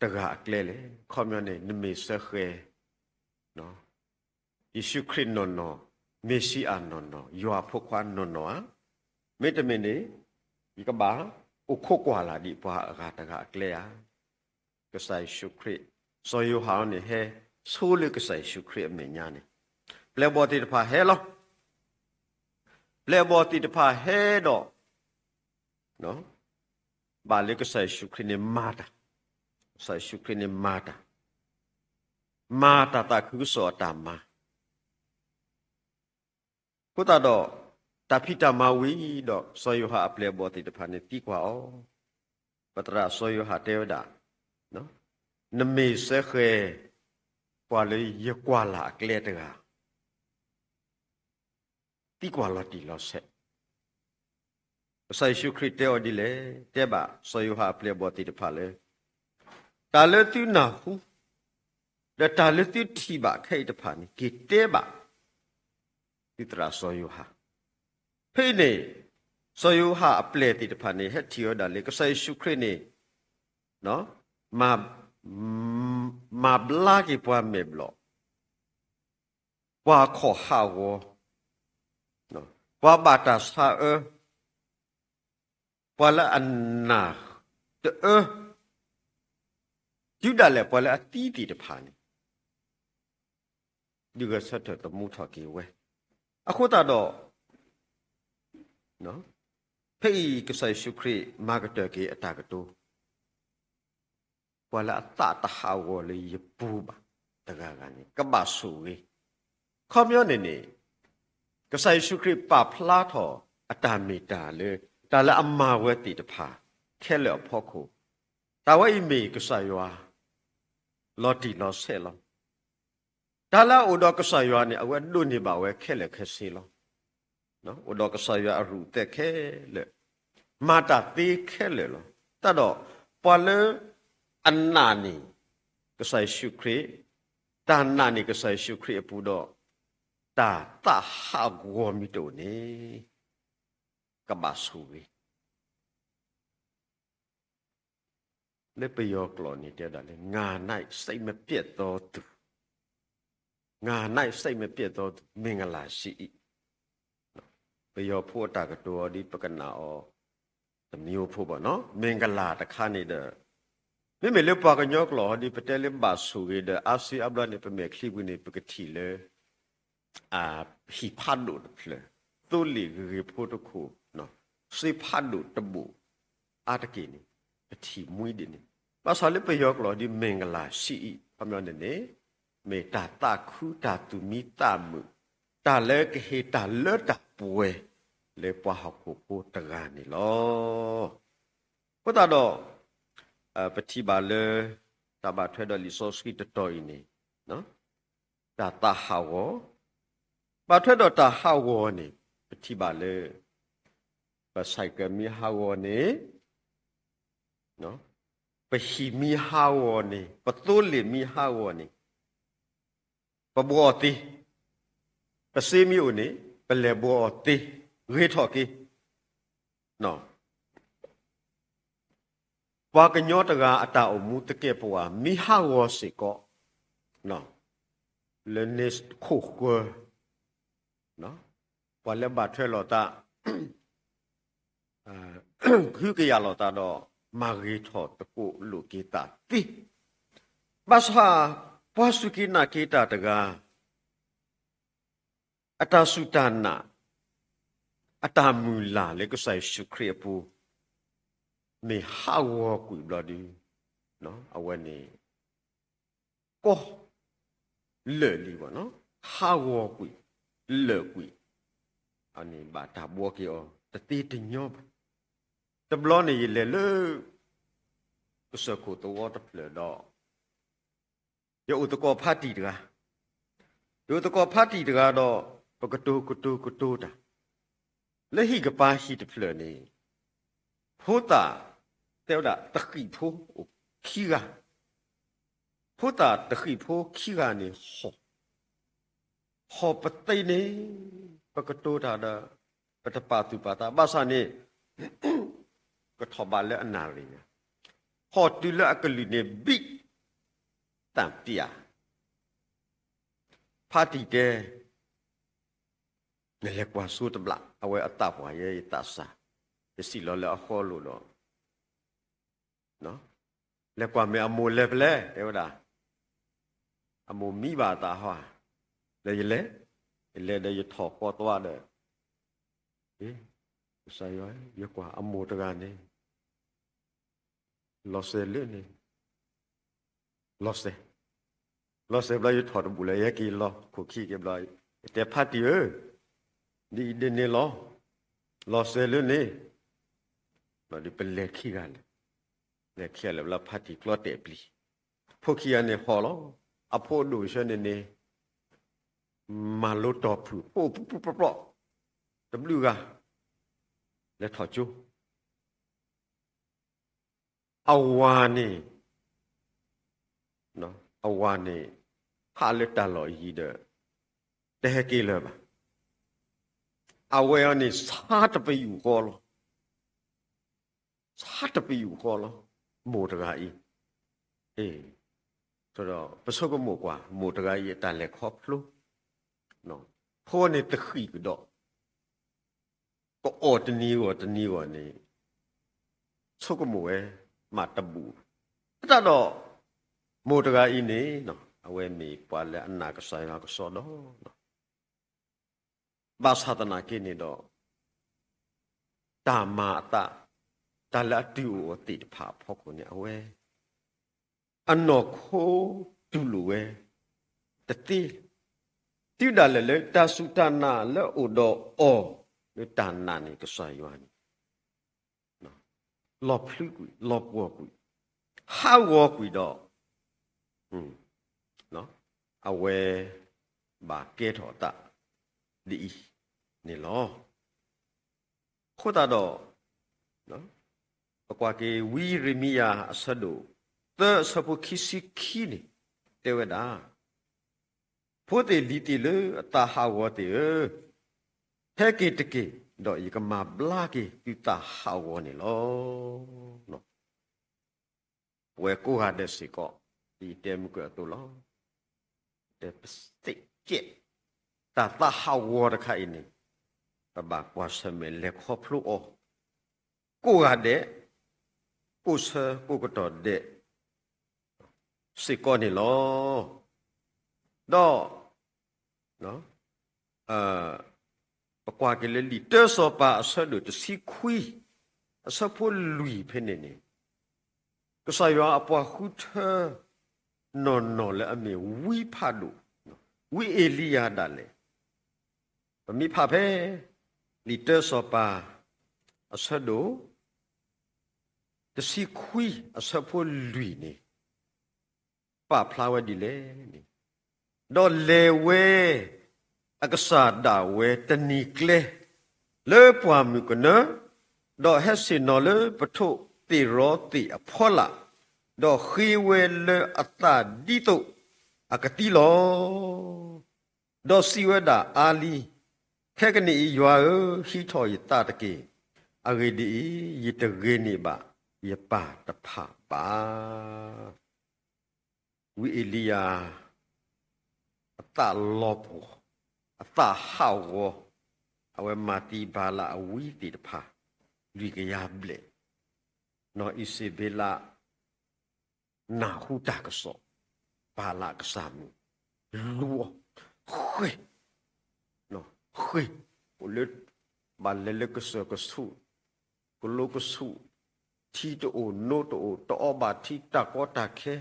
တဂၤအကျဲလဲၣ်. ခီပညီန့ၣ် နမ့ၢ်စၢဃဲၤ ယ့ၣ်ၡူးခရံာ်နီၢ်နီၢ်, မ့ၣ်ၡံအၤနီၢ်နီၢ်, ယွၤအဖိခွါနီၢ်နီၢ်ဧါ. မ့တမ့ၢ်န့ၣ် ယကဘၣ်အိၣ်ခိးကွၢ်လၢ်ဒံးပှၤအဂၤတဂၤအကျဲဧါ. ကစၢ်ယ့ၣ်ၡူးခရံာ်, စီၤယိၤဟၣ်န့ၣ်ဟဲဆိလၢကစၢ်ယ့ၣ်ၡူးခရံာ်အမဲာ်ညါန့ၣ်, ပျဲၢ်ဘီၣ်သ့ၣ်တဖၣ်ဟဲလီၤ. ပျဲၢ်ဘီၣ်သ့ၣ်တဖၣ်ဟဲဒီး ဘၣ်လၢကစၢ်ယ့ၣ်ၡူးခရံာ်န့ၣ်မၤတၢ်, ကစၢ်ယ့ၣ်ၡူးခရံာ်န့ၣ်မၤတၢ်, မၤတၢ်သးခုကစီၣ်အတၢ်မၤ အဃိသတးဒီး တၢ်ဖံးတၢ်မၤဝံၤဒီး စီၤယိၤဟၣ်အပျဲၢ်အဘီၣ်သ့ၣ်တဖၣ်န့ၣ်သံကွၢ်အီၤ, ပသရၣ်စီၤယိၤဟၣ်တဲဝဲဒၣ်, နမ့ၢ်စၢဃဲၤ ပှၤလၢယကွၢ်လၢ်အကျဲတဂၤ သံကွၢ်လီၤတံၢ်လီၤဆဲး, ကစၢ်ယ့ၣ်ၡူးခရံာ်တဲအီၤဒ်လဲၣ်, တဲဘၣ်စီၤယိၤဟၣ်အပျဲၢ်အဘီၣ်သ့ၣ်တဖၣ်လၢ တၢ်လၢသုနၢ်ဟူ ဒီးတၢ်လၢသုထံၣ်ဘၣ်ခဲအံၤတဖၣ်န့ၣ် က့ၤတဲဘၣ် သုသရၣ်စီၤယိၤဟၣ်. ဖဲအံၤန့ၣ် စီၤယိၤဟၣ်အပျဲၢ်သ့ၣ်တဖၣ်န့ၣ် ဟဲထံၣ်ဝဲဒၣ်လၢကစၢ်ယ့ၣ်ၡူးခရံာ်န့ၣ် မၤ, မၤဘျါက့ၤပှၤမဲာ်ဘျီၣ်, ပှၤခီၣ်ဟးဂီၤ, ပှၤဘၣ်တၢ်ဆါအၢ, ပှၤလၢအနၢ်တအၢ, တုၤဒၣ်လဲာ်ပှၤလၢအသံသ့ၣ်တဖၣ်န့ၣ် ဒုးဂဲၤဆၢထၢၣ်သမူထီၣ်က့ၤဝဲ. အဃိသတးဒီး ဖဲအံၤကစၢ်ယ့ၣ်ၡူးခရံာ်မၤကတၢၢ်က့ၤအတၢ်ကတိၤ, ပှၤလၢအသးတဟးဂီၤလၢယပူၤဘၣ်တဂၤဂၤန့ၣ် ကဘၣ်ဆိၣ်ဂ့ၤ. ခီပညီန့ၣ်န့ၣ် ကစၢ်ယ့ၣ်ၡူးခရံာ်ပာ်ဖျါထီၣ်အတၢ်မ့ၢ်တၢ်လၢ တၢ်လၢအမၤဝဲသ့ၣ်တဖၣ်ခဲလၢာ်အဖီခိၣ်, တၢ်ဝဲအံၤမ့ၢ်ကစၢ်ယွၤ လီၤတံၢ်လီၤဆဲးလီၤ. တၢ်လၢအအိၣ်ဒီးကစၢ်ယွၤန့ၣ် အဝဲဒိးန့ၢ်ဘၣ်ဝဲခဲလၢာ်ခဲဆ့လီၤ. အိၣ်ဒီးကစၢ်ယွၤအရူၢ်သဲးခဲလၢာ်, မၤတၢ်သ့ခဲလၢာ်လီၤ. တၢ်ဒီးပှၤလၢအနာ်န့ၢ်ကစၢ်ယ့ၣ်ၡူးခရံာ်, တၢ်နာ်န့ၢ်ကစၢ်ယ့ၣ်ၡူးခရံာ်အပူၤဒီး တၢ်သးဟးဂီၤမ့ၢ်တအိၣ်န့ၣ် ကဘၣ်ဆိၣ်ဂ့ၤ. လၢပယီၤကျိာ်န့ၣ်တဲဒၣ်လၢ ငါးနှစ်စိတ်မပျက်သောသူ, ငါးနှစ်စိတ်မပျက်သောသူ, မင်္ဂလာရှိ၏. ပယီၤဖိအတၢ်ကတိၤအီၤဒ်ပကနၣ်အီၤ တမံၤဖိဘၣ်နီၤ, မင်္ဂလာတခါန့ၣ်ဒီး မ့မ့ၢ်လၢပှၤကညီကျိာ်အီၤဒ် ပတဲလၢဘၣ်ဆိၣ်ဂ့ၤဒီး အါစုအါဘျီန့ၣ် ပမဲာ်ချံပူၤန့ၣ် ပကထံၣ်လၢ ဟံၣ်ဖးဒိၣ်တဖျၢၣ်, သိလ့ၣ်ဂ့ၤဂ့ၤဖိတခိၣ်, စ့ဖးဒိၣ်တဘိၣ်, အါတက့ၢ်န့ၣ် ပထံၣ်မှံဒ်န့ၣ်, ဘၣ်ဆၣ်လၢပယီၤကျိာ်ဒ် မင်္ဂလာရှိ၏ ခီပညီန့ၣ်န့ၣ် မ့ၢ်တၢ်သးခုတၢ်သူၣ်မံသးမုာ်, တၢ်လၢကဟ့ၣ်တၢ်လၢတၢ်ပှဲၤလၢပှၤဟီၣ်ခိၣ်ဖိတဂၤန့ၣ်လီၤ. အဃိသတးဒီး ပထံၣ်ဘၣ်လၢ တၢ်ဘၣ်ထွဲဒီးလံာ်စီဆှံတတီၤအံၤန့ၣ် တၢ်သးဟးဂီၤ, ဘၣ်ထွဲဒီးတၢ်ဟးဂီၤန့ၣ် ပထံၣ်ဘၣ်လၢ ပ cycle မ့ၢ်ဟးဂီၤန့ၣ်, ပဟံၣ်မ့ၢ်ဟးဂီၤန့ၣ်, ပသိလ့ၣ်မ့ၢ်ဟးဂီၤန့ၣ်, ပဘှီအီၤသ့, ပစ့မ့ၢ်အိၣ်န့ၣ် ပလဲၤဘှီအီၤသ့, ဂ့ၤထီၣ်က့ၤ. ပှၤကညီတဂၤအတၢ်အိၣ်မူသကဲးပဝး မ့ၢ်ဟးဂီၤစ့ၢ်ကီး လၢန့ၣ်ခိၣ်ဃၢၤ, ပှၤလၢဘၣ်ထွဲလိာ်သး ဟုကယာ်လိာ်သးဒီး မၤဂ့ၤထီၣ်သကိးလိာ်က့ၤသးသ့, ဘၣ်ဆၣ် ပှၤစူၢ်က့ၤနာ်က့ၤတၢ်တဂၤ အတၢ်စူၢ်တၢ်နာ်, အတၢ်မုၢ်လၢ်လၢကစၢ်ယ့ၣ်ၡူးခရံာ်အပူၤ မ့ၢ်ဟးဂီၤကွံာ်ဘျီဒု အဝဲန့ၣ် ကီလၢာ်လံ, ဟးဂီၤကွံာ်, လၢာ်ကွံာ်, အန့ၣ်ဘၣ်တၢ်ဘှီက့ၤအီၤ တသ့တညီဘၣ်. တဘျီန့ၣ်ယလဲၤလၢ ကစၢၢ်ခိၣ်သဝီတဖျၢၣ်ဒီး ယအိၣ်သကိးဖါတံၢ်တဂၤ, ယအိၣ်သကိးဖါတံၢ်တဂၤဒီး ပကတိၤကတိၤကတိၤတၢ်, လၢဟံၣ်ကပၤဟံၣ်တဖျၢၣ်န့ၣ် ဖိသၣ် တဲဝဲဒၣ်တဃံးဖိအိၣ်ခံဂၤ, ဖိသၣ်တဃံးဖိခံဂၤန့ၣ် ဟီၣ်ပသ့န့ၣ် ပကတိၤတၢ်ဒီး ပတပာ်သူၣ်ပာ်သး ဘၣ်ဆၣ်န့ၣ် ကထီၣ်ဘးလၢအနၣ်ရံၣ်ညါ, ဟီၣ်တုၤလၢအကလုၢ်န့ၣ် ဘံၣ် သၣ်ပျၢ်, ဖါတံၢ်တဲ နလဲၤကွၢ်စိတဘျီ, အဝဲအသးပှၢ်ယဲယသးစၢ်, ယစံးလီၤလၢအဃီလိာ်ဒီး လဲၤကွၢ်မ့ၢ်အမိၢ်လဲၤဖဲလဲၣ် တဲဝဲဒၣ်, အမိၢ်မံဘၣ်အသးဟီဧါ, ဒီးယလဲၤ, ယလဲၤဒီးယထီၣ်ဃီသွားဒီး, ကစၢ်ယွၤ ယကွၢ်အမိၢ်တဂၤန့ၣ် လီၤစဲၤလၢန့ၣ်, လီၤစဲၤ, လီၤစဲၤဘျီယထီၣ်တဘူၣ်လၢ ယဟဲက့ၤလီၤခိၣ်ခံက့ၤဘျီ, ယတဲဖါတံၢ်ဧၢ, ဒ်အံၤဒ်န့ၣ်လီၤ, လီၤစဲၤလၢန့ၣ်, ဘျီဒုးပလဲၤခံဂၤလဲၣ်, လဲၤခံဂၤလဲၣ်ဘျီဖါတံၢ်ကျီတဲာ်ပျံၤ, ဖိခံဂၤန့ၣ်ဟီၣ်လီၤ, အဖိအဒိၣ်ဆၢန့ၣ်န့ၣ် မၤလိတီၢ်ဖုၣ် ဖိပူၤပူၤပျီပျီ, တဘျုးဂၤ လဲၤထီၣ်ကၠိ အဝၤန့ၣ်, အဝၤန့ၣ် ဟးလၢတၢ်လီၢ်အယံၤဒီး တဟဲက့ၤလၢၤဘၣ်. အဝဲအံၤန့ၣ် ဆါတပယူာ်ဃီလီၤ. ဆါတပယူာ်ဃီလီၤ. မိၢ်တဂၤအံၤ, အ့ၣ်, ဒီးပဆိကမိၣ်ကွၢ် မိၢ်တဂၤအံၤအတၢ်လဲၤခီဖျိ, ဖိန့ၣ်သဃံးကဒီး, ကအီၣ်တနံၤဂီၢ်တနံၤဂီၢ်န့ၣ် ဆိကမိၣ်ဝဲ မ့ၢ်တဘူး, အတၢ်ဒီး မိၢ်တဂၤအံၤန့ၣ် အဝဲမ့ၢ်ပှၤလၢအနာ်ကစၢ်ယွၤကစီဒီလီၤ. ဘၣ်ဆၣ်သနာ်က့န့ၣ်ဒီး တၢ်မၤအသး, တၢ်လၢအတုၤအိၣ်အသ့ၣ်တဖၣ်အဖီခိၣ်န့ၣ် အဝဲ အနီၢ်ခိတူၢ်လိာ်ဝဲတသ့, တုၤဒၣ်လဲာ်လၢတၢ်စူၢ်တၢ်နာ်လၢအိၣ်ဒီးအီၤ လၢတၢ်နာ်န့ၣ်ကစၢ်ယွၤန့ၣ် လီၤဖျူးကွံာ်, လီၤပှီၢ်ကွံာ်, ဟးဂီၤကွံာ်ဒီး အဝဲဘၣ်ကဲထီၣ်အသးဒ်အံၤန့ၣ်လီၤ. အဃိသတးဒီး ပကွၢ်က့ၤ ဝံယံးရမံယၤအဆၢဒိၣ်သၢ အဆၢဖိခံဆံခံန့ၣ် တဲဝဲဒၣ်, ဖိသ့ၣ်လံၤသ့ၣ်လၢအသးဟးဂီၤသ့ၣ်ဧၢ, ဟဲက့ၤတက့ၢ်, ဒီးယကမၤဘျါက့ၤသုသးဟးဂီၤန့ၣ်လီၤ. ပဝဲကိးဂၤဒဲးစ့ၢ်ကီး ဒ်ယတဲမုၢ်ကၢအသိးလီၤ. တဲပစ့ၢ်ကဲး တၢ်သးဟးဂီၤတခါအံၤန့ၣ် ပဘၣ်ကွၢ်ဆၢၣ်မဲာ်လဲၤခီဖျိအီၤ ကိးဂၤဒဲး, ကိးဆၢကိးကတီၢ်ဒဲး စ့ၢ်ကီးန့ၣ်လီၤ. ဒီး ပကွၢ်က့ၤလၢလံာ်တၢစီၤပၤအဆၢဒိၣ်တဆံခွံ အဆၢဖိလွံၢ်ဖဲန့ၣ်န့ၣ်, ကစၢ်ယွၤအပှၤဃုထၢ နီၢ်နီၢ်လၢအမ့ၢ်ဝံဖးဒိၣ်, ဝံအ့လံယၤဒၣ်လဲာ်, ပမ့ၢ်ဖးဖဲ လံာ်တၢစီၤပၤ အဆၢဒိၣ် တဆံခွံ အဆၢဖိလွံၢ်န့ၣ် ပာ်ဖျါဝဲဒ်လဲၣ်န့ၣ်, ဒီးလဲၤဝဲ အကစၢ်ဒၣ်ဝဲတနံၤကျဲ လၢပှၢ်မုၢ်ကနၢ, ဒီးဟဲဆ့ၣ်နီၤလၢပထိၣ်သ့ၣ်ရီသ့ၣ်အဖီလာ်, ဒီးဃ့ဝဲလၢအသးဒ်သိးအကသံလီၤ. ဒီးစံးဝဲဒၣ်, အါလံ, ခဲကနံၣ်အံၤယွၤဧၢ, ဟံးထီၣ်ယသးတက့ၢ်. အဂ့ၢ်ဒ်အံၤ, ယတဂ့ၤန့ၢ်ဘၣ်ယပၢ်တဖၣ်ဘၣ်. ဝံအ့လံယၤ အသးလီၤပှီၢ်, အသးဟးဂီၤ, အဝဲမၤသံဘၤလးအဝံသ့ၣ်တဖၣ် လွံၢ်ကယၤဘျဲၣ်, နီၢ်အံၤစ့ဘ့လး နၢ်ဟူတၢ်ကစီၣ်, ဘၤလးကစၢ်မုၣ် လူၤအီၤ, ဃ့, ဃ့, အိၣ်လၢ ဘၣ်လဲၤလၢကစၢၢ်ကဆူၣ်, ကလိကဆူၣ်, ထံတအိၣ်နိတအိၣ်, တအီဘၣ်ထံတၢ်ကီတၢ်ခဲ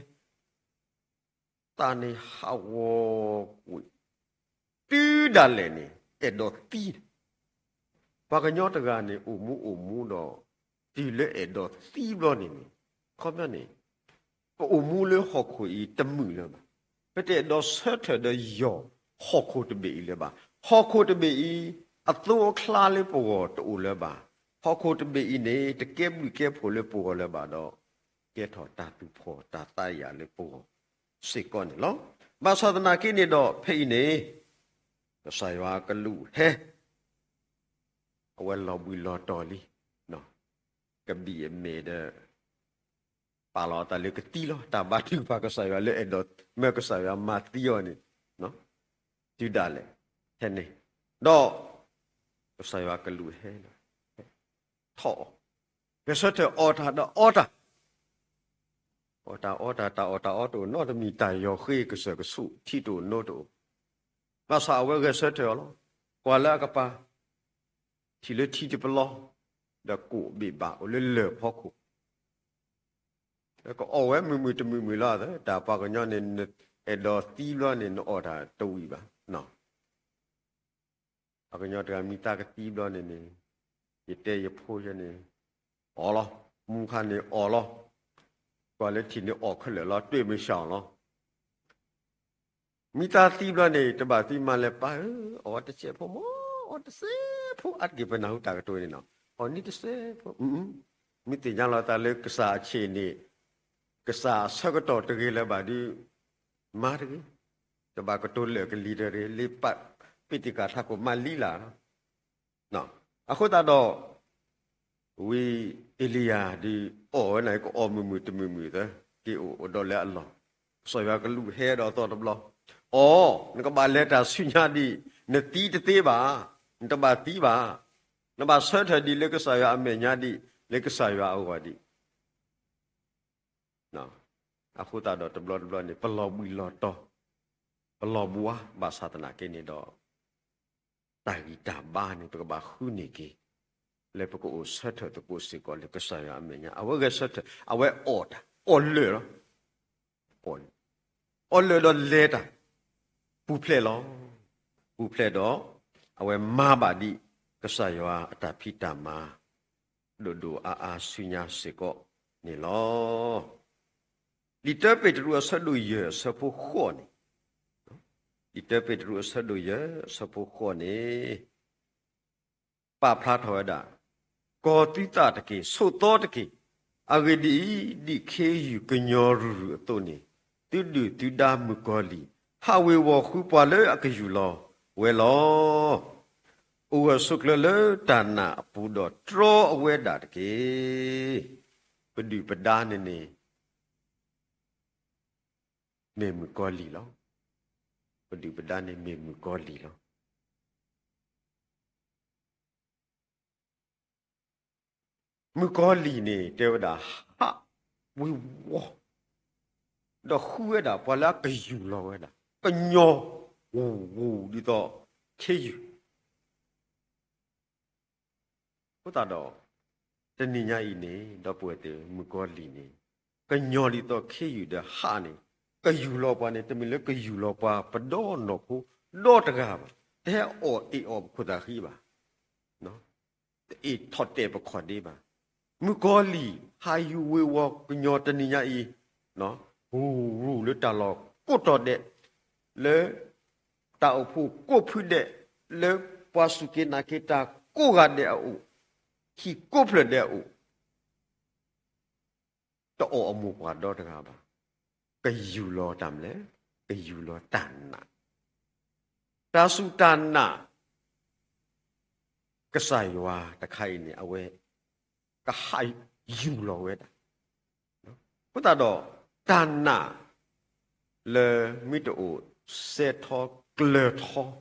သးန့ၣ်ဟးဂီၤကွံာ်, တုၤဒၣ်လဲာ်န့ၣ် အဲၣ်ဒိးသံ, ပှၤကညီတဂၤန့ၣ် အိၣ်မူအိၣ်မူဒီး တုၤလၢအဲၣ်ဒိးသံဘျီန့ၣ်န့ၣ်, ခီပညီန့ၣ် ပအိၣ်မူလၢဟီၣ်ခိၣ်အံၤတမုာ်လၢၤဘၣ်. ပတအဲၣ်ဒိးဆၢထၢၣ်ဒီးယီၢ်ဟီၣ်ခိၣ်တဘ့ၣ်အံၤလၢၤဘၣ်. ဟီၣ်ခိၣ်တဘ့ၣ်အံၤ အသိအချါလၢပဂီၢ်တအိၣ်လၢၤဘၣ်. ဟီၣ်ခိၣ်တဘ့ၣ်အံၤန့ၣ် တကဲဘျုးကဲဖှိၣ်လၢပဂီၢ်လၢၤဘၣ်ဒီး ကဲထီၣ်တၢ်သူၣ်ဖှီၣ်တၢ်သးယာ်လၢပဂီၢ်စ့ၢ်ကီးန့ၣ်လီၤ. ဘၣ်ဆၣ်သနာ်က့န့ၣ်ဒီး ဖဲအံၤန့ၣ် ကစၢ်ယွၤကလူးဟဲ အဝဲလီၤဘှံးလီၤတီၤလံ, ကဘံၣ်အမဲာ်ဒီး ပာ်လီၤအသးလၢကသံလီၤ. တၢ်ဘါထုကဖၣ်ကစၢ်ယွၤလၢအဲၣ်ဒိး မၢကစၢ်ယွၤမၤသံအီၤန့ၣ်, တုၤဒၣ်လဲာ် ဟဲန့ၣ်, ဒီး ကစၢ်ယွၤကလူးဟဲ ထီၣ်အီၤ, ဂဲၤဆၢထၢၣ်အီၣ်တၢ်ဒီးအီတၢ်, အီၣ်တၢ်အီတၢ် တၢ်အီၣ်တၢ်အီတအိၣ်နီတမံၤ တၢ်ယီၤဃ့ကစၢၢ်ကဆူၣ် ထံတအိၣ်နိတအိၣ်, ဘၣ်ဆၣ်အဝဲဂဲၤဆၢထၢၣ်အီၤလီၤ. ကွၢ်လၢအကပၤ ထံၣ်လၢထံတပလီ, ဒီးကိၣ်ဘ့ၣ်ဘၣ်အိၣ်လၢလၢၢ်ဖီခိၣ်, ကအီၣ်ဝဲမုာ်မုာ်တမုာ်မုာ်လီၤ. တၢ်ပှၤကညီန့ၣ် နအဲၣ်ဒိးသံဘျီန့ၣ် နအီၣ်တၢ်တဝံၤဘၣ်. ပှၤကညီတဂၤမံသးကသံဘျီန့ၣ်န့ၣ်, ယတဲယဖိယဲန့ၣ်, အီၣ်လီၤ, မူခါန့ၣ်အီၣ်လီၤ, ကွၢ်လၢထံၣ်န့ၣ်အီၣ်ခဲလၢာ်လီၤ, တွဲၣ်မုၢ်ဆၣ်အီၤလီၤ. မံသးသံဘျီန့ၣ် တဘၣ်သံမၤလဲၤပၢ်ဧၢ, အီၣ်တစဲးဖိမး, အီၣ်တစဲးဖိ အါတက့ၢ်ပနၢ်ဟူတၢ်ကတိၤန့ၣ်နီၤ, အီၣ်န့ၢ်တစဲးဖိ, မ့ၢ်သ့ၣ်ညါလီၤသးလၢကစၢ်အဆ့ၣ်န့ၣ်, ကစၢ်အဆၢကတီၢ်တဂ့ၤလၢၤဘၣ်ဒီး, မၤတဂ့ၤ, တဘၣ်ကတိၤလၢာ်ကလံၤတဂ့ၤ, လ့ပာ်ပ့းတံကၢ်ထးခိၣ်မၤလံလၢ်, အဃိသတးဒီး ဝံအ့လံယၤဒုးအီၣ်ဝဲန့ၣ် ကအီၣ်မုာ်မုာ်တမုာ်မုာ်သၢ, က့ၤအိၣ်ဒီးလၢအလီၢ်, ကစၢ်ယွၤကလူးဟဲဒီးသီတဘျီ, အိ, နကဘၣ်လဲၤတၢ်ဆူညါဒံး, နသံတသ့ဘၣ်, နတဘၣ်သံဘၣ်, နဘၣ်ဆၢထၢၣ်ဒံးလၢကစၢ်ယွၤအမဲာ်ညါဒံး, လၢကစၢ်ယွၤအဂီၢ်ဒံး အဃိသတးဒီးတဘျီတဘျီန့ၣ် ပလီၤဘှံးလီၤတီၤ, ပလီၤဘှါဘၣ်ဆၣ်သနာ်က့န့ၣ်ဒီး တၢ်ဂံၢ်တၢ်ဘါန့ၣ် ပကဘၣ်ဃုန့ၢ်က့ၤ လၢပကအိၣ်ဆၢထၢၣ်သကိးစ့ၢ်ကီးလၢကစၢ်ယွၤအမဲာ်ညါ, အဝဲဂဲၤဆၢထၢၣ်, အဝဲအီၣ်တၢ်, အီၣ်လၢာ်လီၤ. အီၣ်လၢာ်ဒီးလဲၤတၢ်, ပူၤဖျဲးလီၤ. ပူၤဖျဲးဒီး အဝဲမၤဘၣ်ဒံး ကစၢ်ယွၤအတၢ်ဖံးတၢ်မၤ ဒိၣ်ဒိၣ်အါအါဆူညါစ့ၢ်ကီးန့ၣ်လီၤ. လံာ်တၢပ့းတရူးအဆၢဒိၣ်ယဲၢ်အဆၢဖိဃိးန့ၣ်, လံာ်တၢပ့းတရူးအဆၢဒိၣ်ယဲၢ်အဆၢဖိဃိးန့ၣ် ပာ်ဖျါထီၣ်ဝဲဒၣ်, ကီၤသုသးတက့ၢ်, ဆိးသီတက့ၢ်. အဂ့ၢ်ဒ်အံၤ, ဒ်ခ့ယုၢ်ကညီၤရုၢ်ရုၢ်အသိးန့ၣ်, သုဒုၣ်သုဒါမုၣ်ကီၤလံၢ် ဟးဝ့ၤဝီၤဃုပှၤလၢအကယူၢ်လီၤဝဲလီၤ. အိၣ်ဂၢၢ်ဆိးကျၢၤလၢတၢ်နာ်အပူၤဒီးတြီအဝဲဒၣ်တက့ၢ်. ပဒုၣ်ပဒါန့ၣ်န့ၣ် မ့ၢ်မုၣ်ကီၤလံၢ်လီၤ. ပဒုၣ်ပဒါန့ၣ်မ့ၢ်မုၣ်ကီၤလံၢ်လီၤ. မုၣ်ကီၤလံၢ်န့ၣ် တဲဝဲဒၣ်ဟးဝ့ၤဝီၤ, ဒီးဃုဝဲဒၣ်ပှၤလၢအကယူၢ်လီၤဝဲဒၣ်, ကညီၤဝူၤဝူၤဒ်သိးခ့ယုၢ် အဃိသတးဒီး တနံၤညါအံၤန့ၣ် ဒီပုၢ်ဝဲၢ်သ့ၣ် မုၣ်ကီၤလံၢ်န့ၣ် ကညီၤဒ်သိးခ့ယုၢ်ဒီးဟးန့ၣ် ကယူၢ်လီၤပှၤန့ၣ် တမ့ၢ်လၢကယူၢ်လီၤပှၤပဒီနီၢ်ခိဒီတဂၤဘၣ်. တဟဲအီၣ်အ့ၣ်အီၣ်ပခိၣ်သးဃံဘၣ်. တအ့ၣ်ထီၣ်တဲာ်ပခီၣ်ဒ့ဘၣ်. မုၣ်ကီၤလံၢ် ဟးယူၤဝ့ၤဝီၤကညီၤတနံၤညါအံၤ ဟူးရူၤလၢတၢ်လီၢ်ကိးတီၤဒဲး, လၢတၢ်အိၣ်ဖှိၣ်ကိးဖုဒဲး, လၢပှၤစူၢ်က့ၤနာ်က့ၤတၢ်ကိးဂၤဒဲးအအိၣ်, ဟံၣ်ကိးဖျၢၣ်ဒဲးအအိၣ်, တအီၣ်အမိၢ်ပှၢ်ဒီတဂၤဘၣ်. ကယူၢ်လီၤတၢ်မနုၤလဲၣ်, ကယူၢ်လီၤတၢ်နာ်, တၢ်စူၢ်တၢ်နာ် ကစၢ်ယွၤတခါအံၤန့ၣ် အဝဲကဟးယူၢ်လီၤဝဲဒၣ်. အဃိသတးဒီး တၢ်နာ်လၢမ့ၢ်တအိၣ်စဲထီၣ်ကျၢၤထီၣ်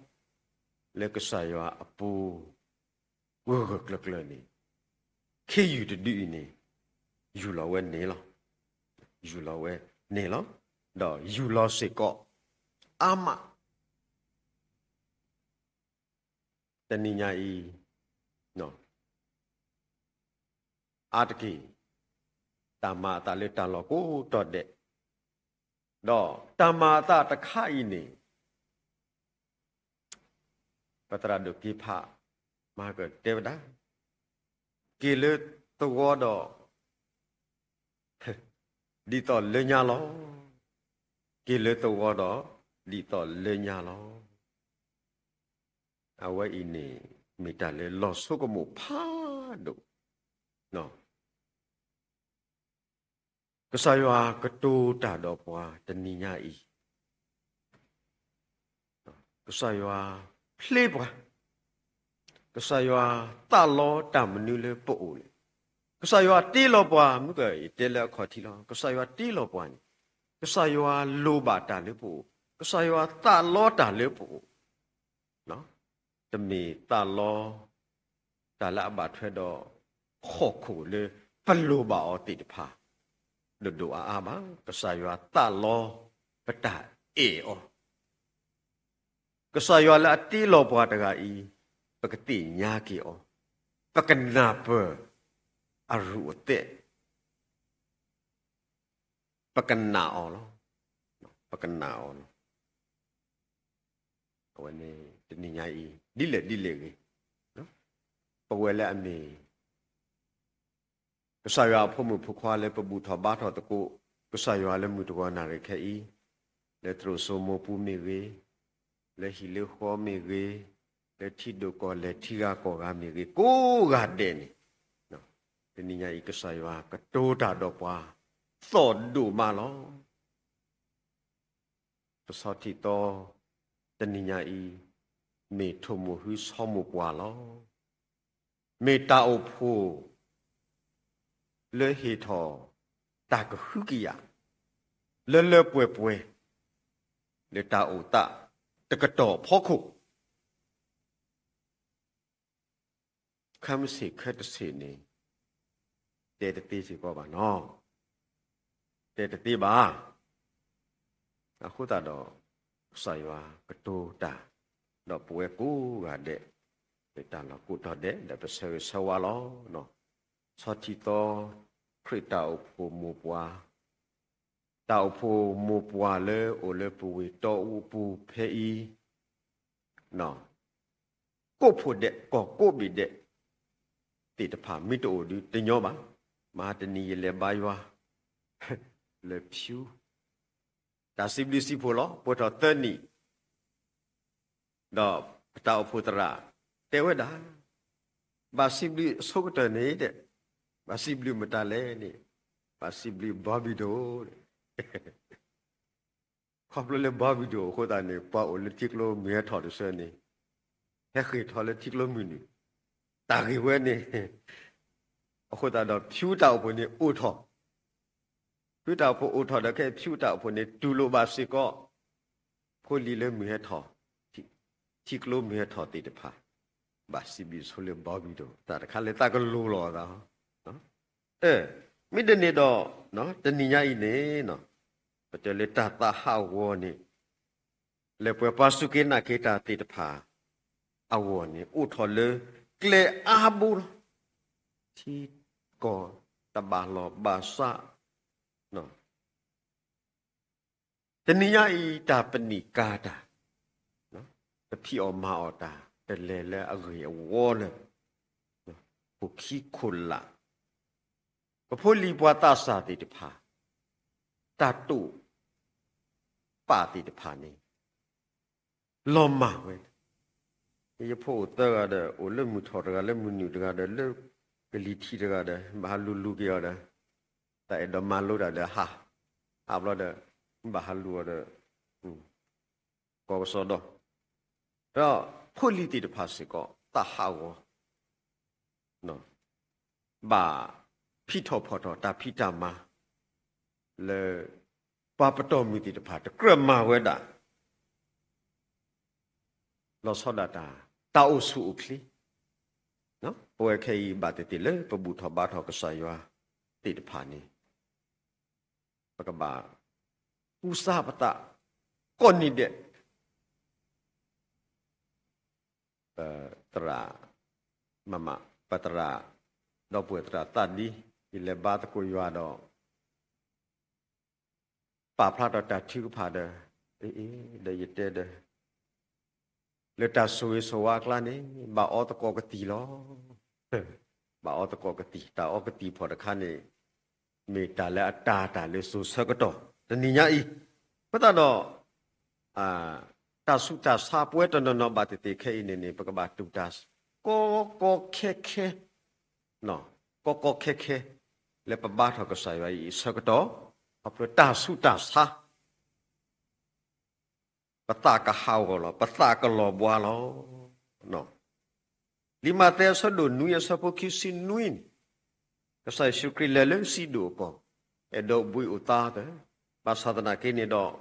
လၢကစၢ်ယွၤအပူၤ ဂၢၢ်ဂၢၢ်ကျၢၤကျၢၤန့ၣ် ခ့ယုၢ်တဒုအံၤန့ၣ် ယူၢ်လီၤဝဲန့ၣ်လီၤ. ယူၢ်လီၤဝဲန့ၣ်လီၤ. ဒီးယူၢ်လီၤစ့ၢ်ကီးအါမး တနံၤညါအံၤ အါတက့ၢ် တၢ်မၤအသးလၢတၢ်လီၢ်ကိးတီၤဒဲး, ဒီးတၢ်မၤအသးတခါအံၤန့ၣ် ပသရၣ်ဒိၣ်က့ဖး မၤကတဲဝဲဒၣ်, က့ၤလၢသဝီဒီး ဒ်သိးလၢညါလီၤ. က့ၤလၢသဝီဒီး ဒ်သိးလၢညါလီၤ. အဝဲအံၤန့ၣ် မ့ၢ်တၢ်လၢလီၤဆိကမိၣ်ဖးဒိၣ်. ကစၢ်ယွၤကတိၤတၢ်ဒီးပှၤတနံၤညါအံၤ, ကစၢ်ယွၤဖျ့ပှၤ, ကစၢ်ယွၤသးလီတၢ်မနုၤလၢပအိၣ်လဲၣ်. ကစၢ်ယွၤတ့လီၤပှၤ, မုၢ်ကယတဲလၢအခီၣ်ထံးလီၤ. ကစၢ်ယွၤတ့လီၤပှၤန့ၣ်, ကစၢ်ယွၤလိၣ်ဘၣ်တၢ်လၢပအိၣ်, ကစၢ်ယွၤသးလီတၢ်လၢပအိၣ် တမ့ၢ်သးလီ တၢ်လၢအဘၣ်ထွဲဒီး ဟီၣ်ခိၣ်လၢပလိၣ်ဘၣ်အီၤသ့ၣ်တဖၣ် ဒိၣ်ဒိၣ်အါအါဘၣ်. ကစၢ်ယွၤသးလီပတၢ်အဲၣ်အီၤ, ကစၢ်ယွၤလၢအတ့လီၤပှၤတဂၤအံၤ ပကသ့ၣ်ညါက့ၤအီၤ, ပကနၢ်ပၢၢ်အရူၢ်အသဲး ပကနာ်အီၤလီၤ. ပကနာ်အီၤလီၤ. အဝဲန့ၣ်တနံၤညါအံၤ ဒ်လဲၣ်ဒ်လဲၣ်ဂ့ၤ, ပဝဲလၢအမ့ၢ် ကစၢ်ယွၤအဖိမုၣ်ဖိခွါလၢပဘူၣ်ထီၣ်ဘါထီၣ်သကိး ကစၢ်ယွၤလၢမုၢ်တဂီၤနၣ်ရံၣ်ခဲအံၤ, လၢသရိာ်စိမိပူၤမ့ၢ်ဂ့ၤ, လၢဟံၣ်လၢဃီမ့ၢ်ဂ့ၤ, လၢထံဒိၣ်ကီၢ်လဲၢ်ထံဂၤကီၢ်ဂၤမ့ၢ်ဂ့ၤ ကိးဂၤဒဲးန့ၣ်, တနံၤညါအံၤ ကစၢ်ယွၤကတိၤတၢ်ဒီးပှၤ သီၣ်ဒိၣ်မးလီၤ. ပဆီထံၣ်သီ တနံၤညါအံၤ မ့ၢ်ထိၣ်မိၢ်ဟုဆီမိၢ်ပှၢ်လီၤ. မ့ၢ်တၢ်အိၣ်ဖှိၣ် လၢဟ့ၣ်ထီၣ်တၢ်ကဟုကယာ် လၢလၢပှဲၤပှဲၤ လၢတၢ်အိၣ်သးတကတီၢ်အဖီခိၣ် ခဲမုၢ်ဆ့ၣ်ခဲတဆ့ၣ်န့ၣ် တဲတသ့စ့ၢ်ကီးဘၣ်နီၤ. တဲတသ့ဘၣ်. အဃိသတးဒီး ကစၢ်ယွၤကတိၤတၢ် ဒီးပဝဲကိးဂၤဒဲး လၢတၢ်လီၢ်ကိးတီၤဒဲး ဒီးပဆၢဂ့ၤဆၢဝါလီၤ. ဆီထံသီ ခရံာ်တၢ်အိၣ်ဖှိၣ်မိၢ်ပှၢ် တၢ်အိၣ်ဖှိၣ်မိၢ်ပှၢ်လၢအိၣ်လၢပဝ့ၢ်တီအူအပူၤဖဲအံၤ ကိးဖိဒဲး ကီၢ်ကိးဘ့ၣ်ဒဲး သ့ၣ်တဖၣ်မ့ၢ်တအိၣ်ဒုးတညီဘၣ်. မဟါတနံၤယလဲၤဘါယွၤ လၢဖၠူ တၢ်စံးဘျုးစံးဖှိၣ်လီၤ. ပှဲၤထီၣ်သၢနံၣ် ဒီးပတၢ်အိၣ်ဖှိၣ်သရၣ်တဲဝဲဒၣ်, ဘၣ်စံးဘျုးအဆိကတၢၢ်န့ၣ်ဒီး ဘၣ်စံးဘျုးမတၤလဲၣ်န့ၣ်, ဘၣ်စံးဘျုးဘီဘံၣ်ဒိၣ် ခီဖျိလၢဘီဘံၣ်ဒိၣ်အဃိသတးန့ၣ် ပှၤအိၣ်လၢထံကျိမုၢ်ဟဲထီၣ်တဆၢန့ၣ် ဟဲဃ့ၢ်ထီၣ်လၢထံကျိမုၢ်နုာ် တၢ်ဂ့ၢ်ဝဲန့ၣ် အဃိသတးဒီး ဖၠူတၢ်အိၣ်ဖှိၣ်န့ၣ်အိၣ်ထီၣ်, ဖၠူတၢ်အိၣ်ဖှိၣ်အိၣ်ထီၣ်ဒီး ခဲအံၤဖၠူတၢ်အိၣ်ဖှိၣ်န့ၣ် တူၢ်လိာ်ဘၣ်စ့ၢ်ကီး ဖိလံၤလၢမုၢ်ဟဲထီၣ်, ထံကျိမုၢ်ဟဲထီၣ်သ့ၣ်တဖၣ် ဘၣ်စံးဘျုးဆိလၢဘီဘံၣ်ဒိၣ် တၢ်တခါလၢသးကလိၤလီၤအသး မ့ၢ်ဒ်န့ၣ်ဒီး တနံၤညါအံၤန့ၣ် ပတဲလၢတၢ်သးဟးဂီၤန့ၣ် လၢပှၤပှၤစူၢ်က့ၤနာ်က့ၤတၢ်သ့ၣ်တဖၣ်အဂီၢ်န့ၣ် အိၣ်ထီၣ်လၢကျဲအါဘိလီၤ. ထံကီၢ်တဘၣ်လီၢ်ဘၣ်စး တနံၤညါအံၤ တၢ်ပနံာ်ကၤတၢ်, တဖံးအီၣ်မၤအီၣ်တၢ်, တလဲၤလၢအဂ့ၢ်အဝီလၢ ခိၣ်ခံခိၣ်လာ်, ပဖိလံၤပှၤသးစၢ်သ့ၣ်တဖၣ်, တၢ်တိာ်ပာ်သ့ၣ်တဖၣ်န့ၣ် လီၤမၢ်ဝဲ, ယဖိအိၣ်သၢဂၤဒီး အိၣ်လၢမုၢ်ထီၣ်တဂၤ လၢမုၢ်နုာ်တဂၤဒီး လၢကလံၤထံးတဂၤဒီး ဘၣ်ဟးလူၤလူၤက့ၤအီၤဒီး တၢ်အဲၣ်ဒိးမၤလိတၢ်ဒီးဟး, ဟးဘျီဒီး ဘၣ်ဟးလူၤအီၤဒီး ကီကစီဒီ, ဒီးဖိလံၤသ့ၣ်တဖၣ်စ့ၢ်ကီး သးဟးဂီၤ, ဘၣ်ဖံးထီၣ်ဖီၣ်ထီၣ်တၢ်ဖံးတၢ်မၤ လၢပှၤပတီၢ်မုၢ်သ့ၣ်တဖၣ် တကြၢးမၤဝဲဒၣ် လီၤဆီဒၣ်တၢ်, တၢ်အိၣ်ဆူၣ်အိၣ်ချ့, ပဝဲခဲအံၤဘၣ်သ့ၣ်သ့ၣ်လၢပဘူၣ်ထီၣ်ဘါထီၣ်ကစၢ်ယွၤသ့ၣ်တဖၣ်န့ၣ် ပကဘၣ်ကူစါပသး ကိးနံၤဒဲး, ပသရၣ်, မမ, ပသရၣ်, ဒီပုၢ်ဝဲၢ်သရၣ်သးဒံ, ယလဲၤဘါသကိးယွၤဒီး ပာ်ဖျါထီၣ်တၢ်ထုကဖၣ်ဒီး, အ့ ဒီးယတဲဒီး လၢတၢ်ဆိၣ်ဂ့ၤဆိၣ်ဝါအကျါန့ၣ် ဘၣ်အီသကိးကသံၣ်လီၤ. ဘၣ်အီသကိးကသံၣ်, တၢ်အီကသံၣ်ဖီၣ်တခါန့ၣ် မ့ၢ်တၢ်လၢအတၤတၢ်လၢစိၤဆၢကတီၢ် တနံၤညါအံၤ, အဃိသတးဒီး တၢ်ဆူးတၢ်ဆါပဝဲတနီၤနီၤဘၣ်သ့ၣ်သ့ၣ်ခဲအံၤန့ၣ်န့ၣ် ပကဘၣ်တူၢ်တၢ် ကီကီခဲခဲ ကီကီခဲခဲ လၢပဘါထီၣ်ကစၢ်ယွၤအံၤအဆၢကတီၢ်, ခီဖျိတၢ်ဆူးတၢ်ဆါ ပသးကဟးဂီၤလီၤ, ပသးကလီၤဘှါလီၤ. လံာ်မးသဲအဆၢဒိၣ်နွံအဆၢဖိခံဆံနွံန့ၣ်, ကစၢ်ယ့ၣ်ၡူးခရံာ်လဲၤလၢစံဒိၣ်အကီၢ်, အဲၣ်ဒိးဘှံးအိၣ်သါသၢ, ဘၣ်ဆၣ်သနာ်က့န့ၣ်ဒီး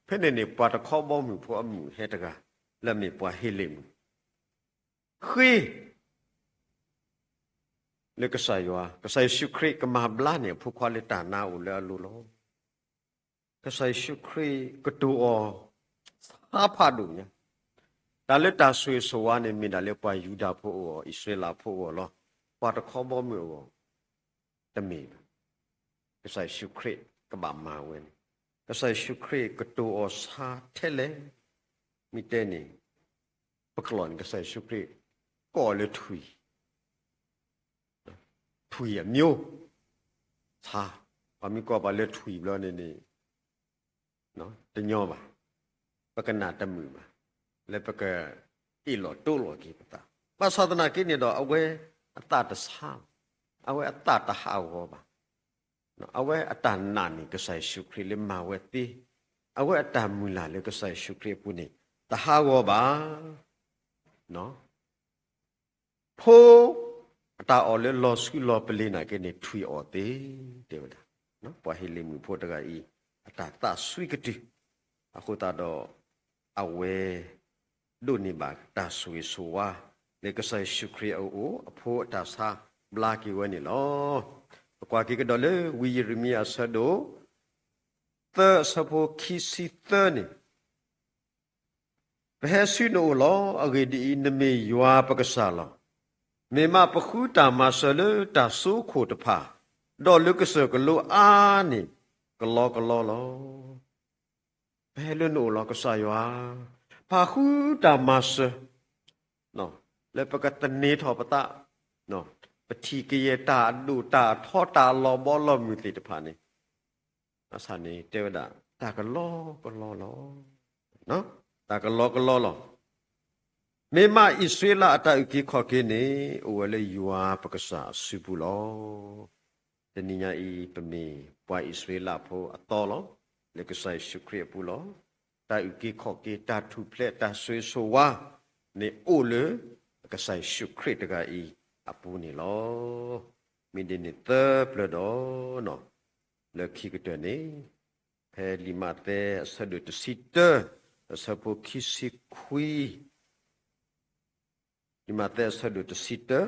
ဖဲန့ၣ်န့ၣ် ပှၤတခီဘီမုၢ်ဖိအမုၣ်ဟဲတဂၤ လၢအမ့ၢ်ပှၤဟ့းလ့ၣ်မုၣ် ဃ့ လၢကစၢ်ယွၤ, ကစၢ်ယ့ၣ်ၡူးခရံာ်ကမၤဘျါန့ၢ်အဖိခွါလၢတၢ်နါအိၣ်လၢအလိၤလီၤ. ကစၢ်ယ့ၣ်ၡူးခရံာ်ကတိၤအီၤ ဆါဖးဒိၣ်ညါ, တၢ်လၢတၢ်ဆိၣ်ဂ့ၤဆိၣ်ဝါန့ၣ် မ့ၢ်ဒၣ်လၢပှၤယူဒၤဖိအဂီၢ်, အံၣ်စရ့လးဖိအဂီၢ်လီၤ. ပှၤတခီဘီမုၢ်အဂီၢ် တမ့ၢ်ဘၣ်. ကစၢ်ယ့ၣ်ၡူးခရံာ်ကဘၣ်မၤဝဲန့ၣ်, ကစၢ်ယ့ၣ်ၡူးခရံာ်ကတိၤအီၤဆါထဲလဲၣ်, မ့ၢ်တဲန့ၣ် ပကျိာ်န့ၣ် ကစၢ်ယ့ၣ်ၡူးခရံာ် ကိးအီၤလၢထွံၣ်, ထွံၣ်အမျိုး, ဆါ, ပှၤမ့ၢ်ကိးပှၤလၢထွံၣ်ဘျီန့ၣ်န့ၣ် တညီဘၣ်, ပကနၣ်တမုာ်ဘၣ်, လၢပကအ့ၣ်လိာ်တိလိာ်က့ၤပသး, ဘၣ်ဆၣ်သနာ်က့န့ၣ်ဒီး အဝဲအသးတဆါဘၣ်, အဝဲအသးတဟးဂီၤဘၣ်, အဝဲအတၢ်နာ်န့ၣ် ကစၢ်ယ့ၣ်ၡူးခရံာ်လၢမၤဝဲသ့, အဝဲအတၢ်မုၢ်လၢ်လၢကစၢ်ယ့ၣ်ၡူးခရံာ်အပူၤန့ၣ် တဟးဂီၤဘၣ်. ဖိ အတၢ်အီၣ်လၢလီၤဆူလီၤပလ့ၤနာ်က့န့ၣ် ထွံၣ်အီၣ်သ့, တဲဝဲဒၣ်. ပှၤဟ့လ့ၣ်မုၣ်ဖိတဂၤအံၤ အတၢ်သးစွံကတုၢ်, အဃိသတးဒီး အဝဲ ဒိးန့ၢ်ဘၣ်တၢ်ဆိၣ်ဂ့ၤဆိၣ်ဝါ လၢကစၢ်ယ့ၣ်ၡူးခရံာ်အအိၣ် အဖိအတၢ်ဆါဘျါက့ၤဝဲန့ၣ်လီၤ. ပကွၢ်က့ၤကဒီးလၢ ဝံယံးရမံယၤအဆၢဒိၣ် သၢအဆၢဖိခံဆံသၢန့ၣ်, ပဟဲဆူနအိၣ်လီၤ. အဂ့ၢ်ဒ်အံၤ, နမ့ၢ်ယွၤပကစၢ်လီၤ. မ့ၢ်မးပဃုတၢ်မၤစၢၤလၢတၢ်စိခိၣ်တဖၣ်, ဒီးလၢကစၢၢ်ကလိအါန့ၣ် ကလီကလီလီၤ. ပဟဲလၢနအိၣ်လီၤ ကစၢ်ယွၤ, ပာ်ဃုတၢ်မၤစၢၤ လၢပကသန့ၤထီၣ်ပသး, ပထံၣ်ကယဲၢ်တၢ်အဒိၣ်တၢ်အထီ တၢ်အလီၤဘီလီၤမုၢ်သ့ၣ်တဖၣ်န့ၣ်, ဘၣ်ဆၣ်န့ၣ်တဲဝဲဒၣ် တၢ်ကလီကလီလီၤ. တၢ်ကလီကလီလီၤ. မ့ၢ်မးအံၣ်စရ့လးအတၢ်အုၣ်က့ၤခီၣ်က့ၤန့ၣ် အိၣ်ဝဲလၢယွၤပကစၢ်အစုပူၤလီၤ. တနံၤညါအံၤ ပမ့ၢ်ပှၤအံၣ်စရ့လးဖိအသီလီၤ. လၢကစၢ်ယ့ၣ်ၡူးခရံာ်အပူၤလီၤ. တၢ်အုၣ်က့ၤခီၣ်က့ၤ တၢ်ထူၣ်ဖျဲး တၢ်ဆိၣ်ဂ့ၤဆိၣ်ဝါန့ၣ် အိၣ်လၢကစၢ်ယ့ၣ်ၡူးခရံာ်တဂၤအံၤအပူၤန့ၣ်လီၤ. မ့ၢ်ဒ်န့ၣ်သၢပျၢၤဒီး လၢခံကတၢၢ်န့ၣ် ဖဲလံာ်မးသဲအဆၢဒိၣ်တဆံတၢ အဆၢဖိခံဆံခွံ, လံာ်မးသဲအဆၢဒိၣ်တဆံတၢ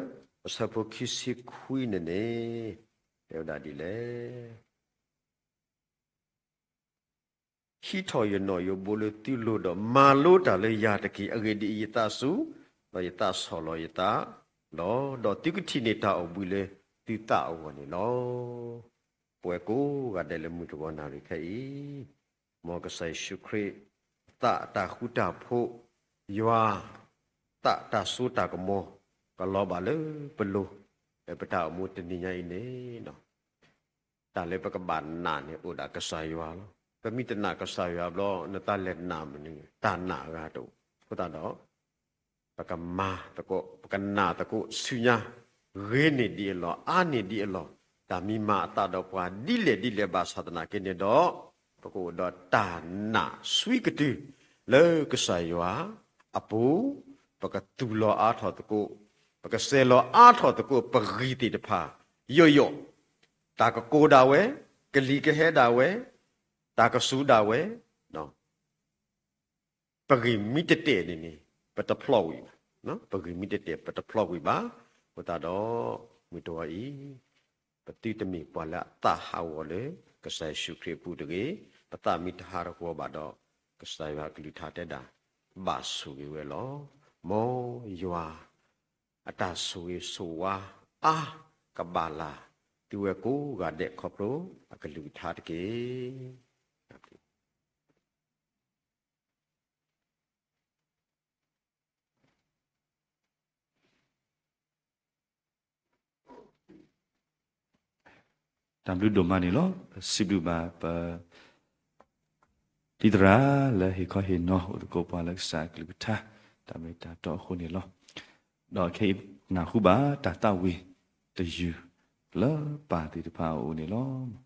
အဆၢဖိခံဆံခွံန့ၣ်န့ၣ် တဲဝဲဒၣ်ဒ်လဲၣ်. ဟံးထီၣ်ယနီၣ်ယိးဘိလၢသုလိၤဒီး မၤလိတၢ်လၢယၤတက့ၢ်. အဂ့ၢ်ဒ်အံၤ, ယသးစူၤ, ဒီးယသးဆီၣ်လီၤယသးလီၤ. ဒီးသုကထံၣ်န့ၢ်တၢ်အိၣ်ဘှံးလၢသုသးအဂီၢ်န့ၣ်လီၤ. ပဝဲကိးဂၤဒဲးလၢမုၢ်တဂီၤနၣ်ရံၣ်ခဲအံၤ, မ်ကစၢ်ယ့ၣ်ၡူးခရံာ်အသးအတၢ်ဃူတၢ်ဖိး, ယွၤအသးတၢ်စိတၢ်ကမီၤ ကလီၤဘၣ်လၢပလိၤ, လၢပတၢ်အိၣ်မူတနံၤညါအံၤန့ၣ် တၢ်လၢပကဘၣ်နာ်န့ၣ် အိၣ်ဒၣ်ကစၢ်ယွၤလီၤ. ပမ့ၢ်တနာ်ကစၢ်ယွၤဘျီ နတၢ်လဲၤနာ်မနုၤန့ၣ် တၢ်နာ်အဂၤတအိၣ်. အဃိသတးဒီး ပကမၤသကိး ပကနာ်သကိးဆူညါ, ဂ့ၤန့ၢ်ဒံးအလီၢ် အါန့ၢ်ဒံးအလီၢ်, တၢ်မံမၤအသးဒီးပှၤဒ်လဲၣ်ဒ်လဲၣ် ဘၣ်ဆၣ်သနာ်က့န့ၣ်ဒီး ပကအိၣ်ဒီးတၢ်နာ်စွံကတုၢ် လၢကစၢ်ယွၤအပူၤ, ပကသူၣ်လီၤအါထီၣ်သကိး, ပကစဲးလီၤအါထီၣ်သကိး ပဂံၢ်သ့ၣ်တဖၣ် ယိာ်ယိာ်, တၢ်ကကိးဒၣ်ဝဲ, ကလံၤကဟဲဒၣ်ဝဲ, တၢ်ကစူၤဒၣ်ဝဲ, ပဂံၢ်မ့ၢ်တတဲာ်န့ၣ်န့ၣ် ပတဖျီၣ်ဝံၤဘၣ်. ပဂံၢ်မ့ၢ်တတဲာ် ပတဖျီၣ်ဝံၤဘၣ်. အဃိသတးဒီး မုၢ်တဂီၤအံၤ ပသုတမ့ၢ်ပှၤလၢအသးဟးဂီၤလၢ ကစၢ်ယ့ၣ်ၡူးခရံာ်အပူၤတဂ့ၤ. ပသးမ့ၢ်တဟးဂီၤဘၣ်ဒီး ကစၢ်ယွၤအကလုၢ်ကထါတဲဒၣ် ဘၣ်ဆိၣ်ဂ့ၤဝဲလီၤ. မ်ယွၤအတၢ်ဆိၣ်ဂ့ၤဆိၣ်ဝါအါ ကဘၣ်လၢ်သုဝဲကိးဂၤဒဲးခီဖျိအကလုၢ်ကထါတက့ၢ်. တၢ်ဘျုးဒိၣ်မးန့ၣ်လီၤ. ပစံးဘျုးဘၣ်ပ ဒ်သရၣ်လၢဟ့ၣ်ခီဟ့ၣ်နီၤအိၣ်သကိးပှၤလၢကစၢ်အကလုၢ်ကထါ တၢ်မ့ၢ်တၢ်တီအဃိန့ၣ်လီၤ. ဒီးခဲအံၤနၢ်ဟူဘၣ်တၢ်သးဝံၣ်တယုၢ်လၢပၢ်သ့ၣ်တဖၣ်အအိၣ်န့ၣ်လီၤ.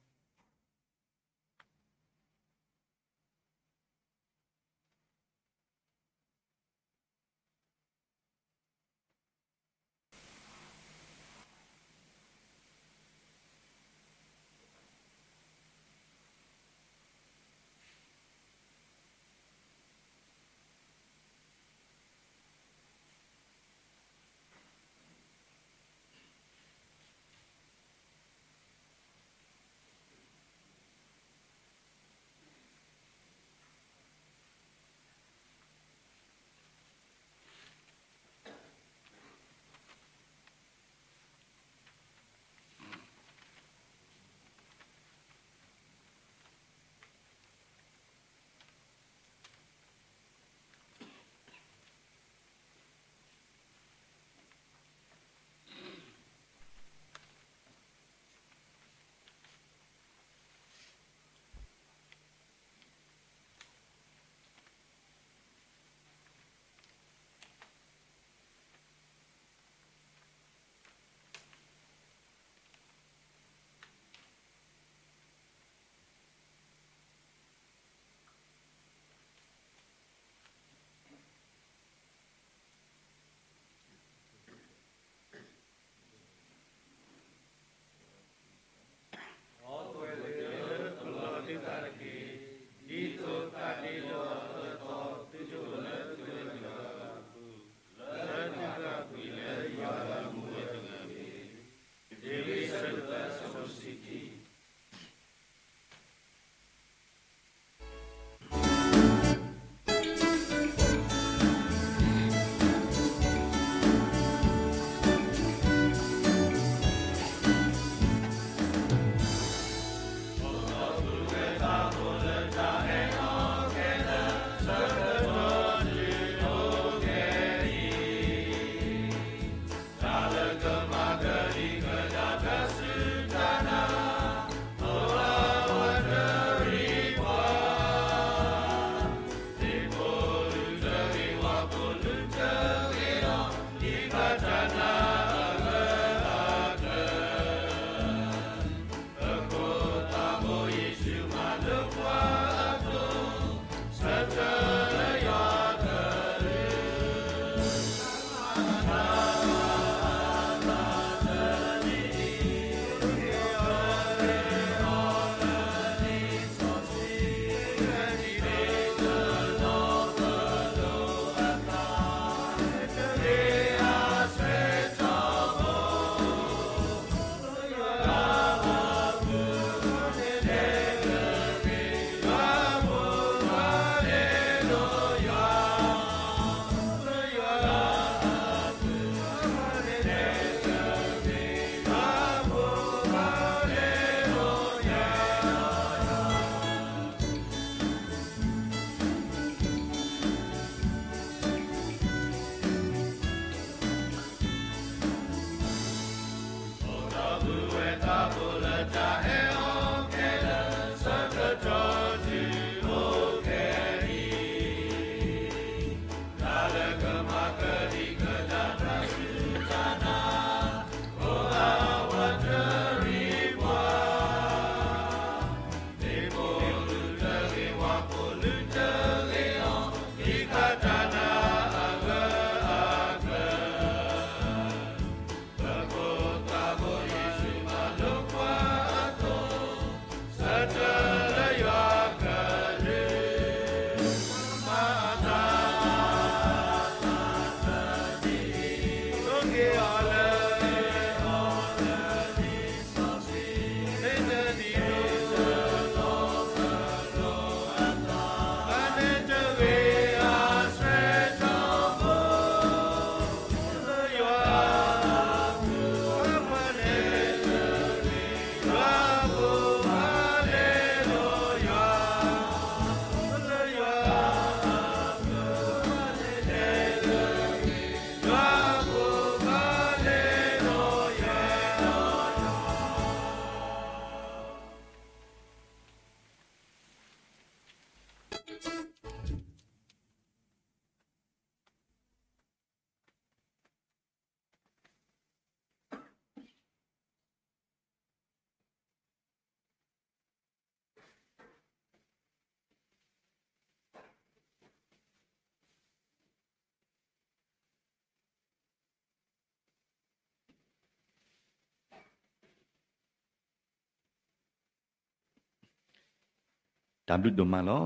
တၢ်ဘျုးဒိၣ်မးလီၤ.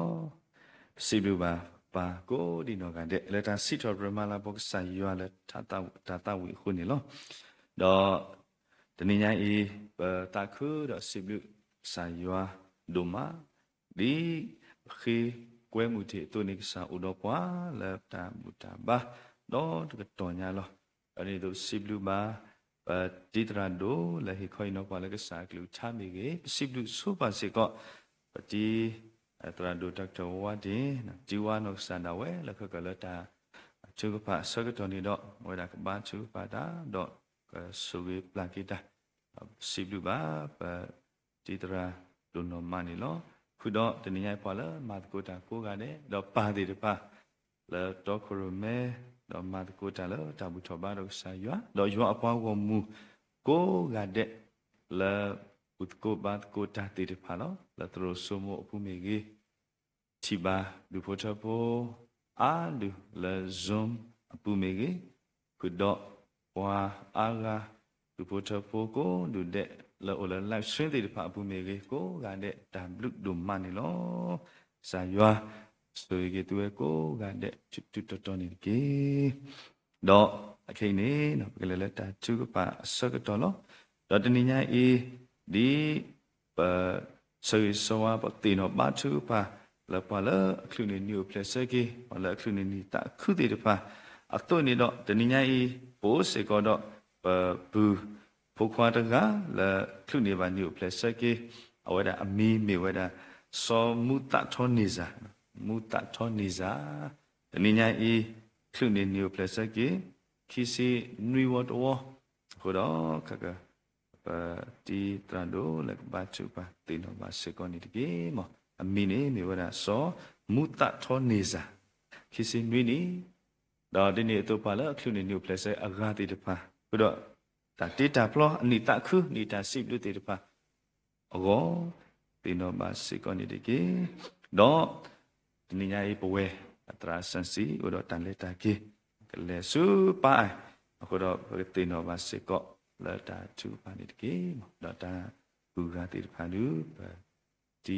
ပစံးဘျုးဘၣ်ပၢ်ကိးဒံနီၢ်ဂၤဒဲး လၢတၢ်စံးထီၣ်ပတြၢၤမၤလၤကပီၤကစၢ်ယွၤလၢတၢ်သးဝံၣ်အဃိန့ၣ်လီၤ. ဒီးတနံၤညါအံၤ ပသးခုဒီးစံးဘျုးကစၢ်ယွၤဒိၣ်မး ဒ်ပဃ့ကွဲမုၢ်ထံးအသိးန့ၣ် ကစၢ်အိၣ်ဒီးပှၤလၢတၢ်ဘူၣ်တၢ်ဘါဒီးတကတီၢ်ညါလီၤ. ဒီးဒ်န့ၣ်အသိးပစံးဘျုးဘၣ် ပတံၤသရၣ်ဒိၣ်လၢဟ့ၣ်ခီဟ့ၣ်နီၤပှၤလၢကစၢ်အကလုၢ်ကထါမ့ၢ်ဂ့ၤ, ပစံးဘျုးဆိပာ်စ့ၢ်ကီး ပတံၤသရၣ်ဒိၣ် Doctor ဝါဒ့ၣ် တံၤဝါနီၢ်ကစၢ်ဒၣ်ဝဲလၢခဲကၢၣ်လၢတၢ်ထုကဖၣ်အဆၢကတီၢ်န့ၣ်ဒီး အဝဲဒၣ်ကဘါထုကဖၣ်တၢ် ဒီးကဆိၣ်ဂ့ၤပျၢ်က့ၤတၢ် ပစံးဘျုးဘၣ် ပတံၤသရၣ်ဒိၣ်နီၢ်မးန့ၣ်လီၤ. ဃုာ်ဒီးတနံၤညါအံၤပှၤလၢမၤသကိးတၢ်ကိးဂၤဒဲး ဒီးပၢ်သ့ၣ်တဖၣ် လၢတီခိၣ်ရိၣ်မဲ ဒီးမၤသကိးတၢ်လၢတၢ်ဘူၣ်ထီၣ်ဘါဒီးကစၢ်ယွၤ ဒီးယွၤအပှၤဂီၢ်မုၢ်ကိးဂၤဒဲး လၢဘူၣ်သကိးဘါသကိးတၢ်သ့ၣ်တဖၣ်လီၤ. လၢသရိာ်စိမိၣ်အပူၤမ့ၢ်ဂ့ၤ ထံၣ်ဘၣ်ဒူၣ်ဖိထၢဖိအါဒူၣ်လၢ Zoom အပူၤမ့ၢ်ဂ့ၤ, ဃုာ်ဒီးပှၤအါဂၤ ဒူၣ်ဖိထၢဖိကိးဒူၣ်ဒဲး လၢအိၣ်လၢ live stream သ့ၣ်တဖၣ်အပူၤမ့ၢ်ဂ့ၤ ကိးဂၤဒဲးတၢ်ဘျုးဒိၣ်မးန့ၣ်လီၤ. ကစၢ်ယွၤဆိၣ်ဂ့ၤက့ၤသုဝဲကိးဂၤဒဲး ဆူၣ်ထူၣ်တီတီန့ၣ်တက့ၢ်. ဒီးအခဲအံၤန့ၣ် ပကလဲၤလၢတၢ်ထုကဖၣ်အဆၢကတီၢ်လီၤ. ဒီးတနံၤညါအံၤ ဒ် ပ ဆၢဂ့ၤဆၢဝါ ပသ့ၣ်နီၣ်ဘါထုကဖၣ် လၢပှၤလၢအချုးန့ၢ်နံၣ်အိၣ်ဖျဲၣ်ဆၢက့ၤ ပှၤလၢအချုးန့ၢ်နံၣ်သးခုသ့ၣ်တဖၣ် အသိးန့ၣ်ဒီး တနံၤညါအံၤ ပအိၣ်စ့ၢ်ကီးဒီး ပပုၢ်ဖိခွါတဂၤ လၢချုးန့ၢ်ဘၣ်နံၣ်အိၣ်ဖျဲၣ်ဆၢက့ၤ အဝဲဒၣ်အမံၤမ့ၢ်ဝဲဒၣ် စီၤမူသးထီန့ၢ်စၢ်, မူသးထီန့ၢ်စၢ်, တနံၤညါအံၤ ချုးန့ၢ်နံၣ်အိၣ်ဖျဲၣ်ဆၢက့ၤ ခံဆံနွံဝီတဝီ, အဃိဒီး ပတံၤသရၣ်ဒိၣ်လၢကဘါထုကဖၣ်သ့ၣ်နီၣ်ဘၣ်စ့ၢ်ကီးန့ၣ်တက့ၢ်. အမံၤန့ၣ်မ့ၢ်ဝဲဒၣ် စီၤမူသးထီန့ၢ်စၢ်, ခံဆံနွံနံၣ်, ဒီးဒ်န့ၣ်အသိးပှၤလၢအချုးန့ၢ်နံၣ်အိၣ်ဖျဲၣ်ဆၢအဂၤသ့ၣ်တဖၣ် ဃုာ်ဒီး တၢ်တ့တၢ်ဖျီအနံၣ်သးခု နံၣ်တၢ်စံးဘျုးသ့ၣ်တဖၣ် အဂီၢ် သ့ၣ်နီၣ်ဘၣ်စ့ၢ်ကီးန့ၣ်တက့ၢ်. ဒီး တနံၤညါအံၤပဝဲ အသရၣ်စၣ်စံ အိၣ်ဒီးတၢ်လဲၤတၢ်က့ၤ ကလဲၤဆူပၢ်အအိၣ်, အဃိဒီးပကသ့ၣ်နီၣ်ဘၣ်စ့ၢ်ကီးလၢတၢ်ထုကဖၣ်န့ၣ်တက့ၢ်. ဒီးတၢ်ဟူးဂဲၤသ့ၣ်တဖၣ်ဒုး ပတံၤသ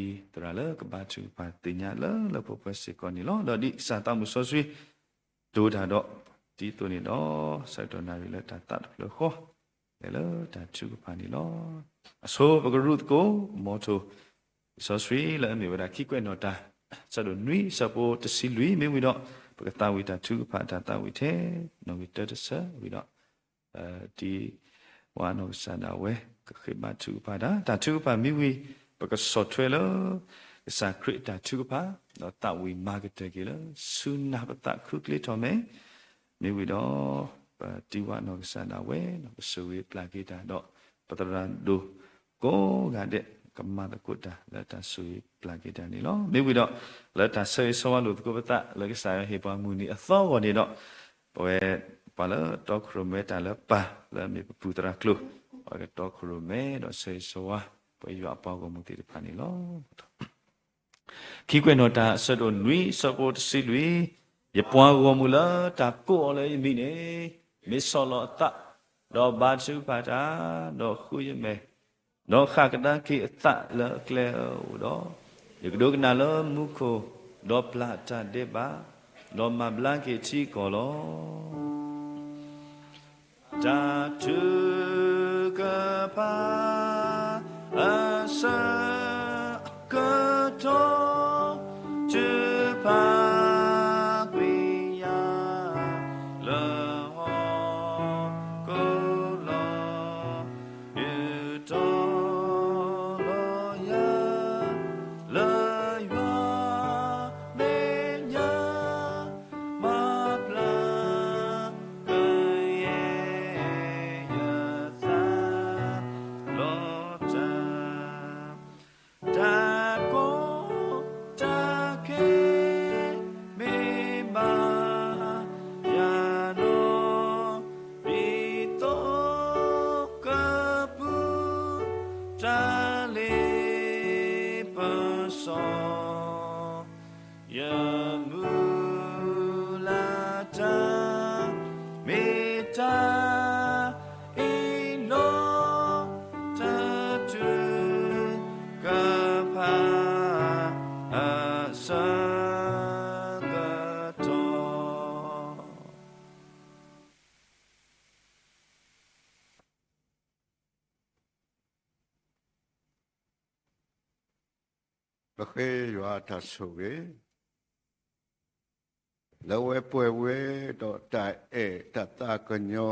ရၣ်လၢကဘါထုကဖၣ်သ့ၣ်ညါလၢလၢပှဲၤပှဲၤစ့ၢ်ကီးန့ၣ်လီၤ. ဒီးဒ်ကစၢ်သးမုၢ်စီဆှံ ဒိတၢ်ဒီး ဒ်သိးန့ၣ်ဒီး ဆၢကတီၢ်နၣ်ရံၣ်လၢတၢ်သးတဖျၢၣ်ဃီ လဲၤလၢတၢ်ထုကဖၣ်န့ၣ်လီၤ. အဆိပကရူၢ်သကိး မီထိၣ် စီဆှံလၢအမ့ၢ်ဝဲဒၣ်ခံကွဲးနီၣ်တၢ် ဆၢဒိၣ်နွံ ဆၢဖိတဆံလွံၢ် မ့ၢ်ဝံၤဒီး ပကသးဝံၣ်တၢ်ထုကဖၣ်တၢ်သးဝံၣ်ထဲ နီၣ်ဂံၢ်တၢတဆၢဝံၤဒီး တံၤဝါနီၢ်ကစၢ်ဒၣ်ဝဲ ကဃ့ဘါထုကဖၣ်တၢ်, တၢ်ထုကဖၣ်မ့ၢ်ဝံၤ ပကဆီၣ်ထွဲလၢ ကစၢ်ခရံာ်အတၢ်ထုကဖၣ် ဒီးသးဝံၣ်မၤကတၢၢ်က့ၤလၢ ဆူနၢ်ပသးခုချ့ထီၣ်မဲာ် မ့ၢ်ဝံၤဒီး ပတံၤဝါနီၢ်ကစၢ်ဒၣ်ဝဲ ပဆိၣ်ဂ့ၤပျၢ်က့ၤတၢ်ဒီး ပသရၣ်ဒိၣ်ကိးဂၤဒဲး ကမၤသကိးတၢ်လၢတၢ်ဆိၣ်ဂ့ၤပျၢ်က့ၤတၢ်န့ၣ်လီၤ. မ့ၢ်ဝံၤဒီး လၢတၢ်ဆၢဂ့ၤဆၢဝါလိာ်သကိးပသး လၢကစၢ်ယွၤဟ့ၣ်ပှၤမုၢ်နံၤအသီအဂီၢ်န့ၣ်ဒီး ပဝဲပှၤလၢတီခိၣ်ရိၣ်မဲတၢ်လၢပၢ်လၢအမ့ၢ်ပပုၢ်သရၣ်ကျိၤ ပကတီခိၣ်ရိၣ်မဲဒီးဆၢဂ့ၤဆၢဝါ ပယွၤအပှၤဂီၢ်မုၢ်သ့ၣ်တဖၣ်န့ၣ်လီၤ. ခံကွဲးနီၣ်တၢ်အဆၢဒိၣ်နွံ ဆၢဖိတဆံလွံၢ်, ယပှၤဂီၢ်မုၢ်လၢတၢ်ကိးအီၤလၢယမံၤန့ၣ် မ့ၢ်ဆီၣ်လီၤအသး, ဒီးဘါထုကဖၣ်တၢ်, ဒီးဃုယမဲာ်, ဒီးဃၣ်ကဒါက့ၤအသးလၢအကျဲအအိၣ်ဒီး, ယကဒိကနၣ်လၢမူခိၣ်, ဒီးပျၢ်အတၢ်ဒဲးဘး, ဒီးမၤဘျါက့ၤထံကီၢ်လီၤ. တၢ်ထုကဖၣ် အဆၢကတီၢ် ထုကဖၣ်ကွံာ်ယၤ လၢဟီၣ်ခိၣ်လီၤ. ယူၢ်တီၢ်လီၤယၤ လၢယွၤမဲာ်ညါ မၤဘျါကယဲၢ်ယသး လီၤတၢ် တၢ်ကိး ပဃ့ယွၤအတၢ်ဆိၣ်ဂ့ၤ လၢအဝဲပှဲၤဝဲဒီးတၢ်အဲၣ်တၢ်သးကညီၤ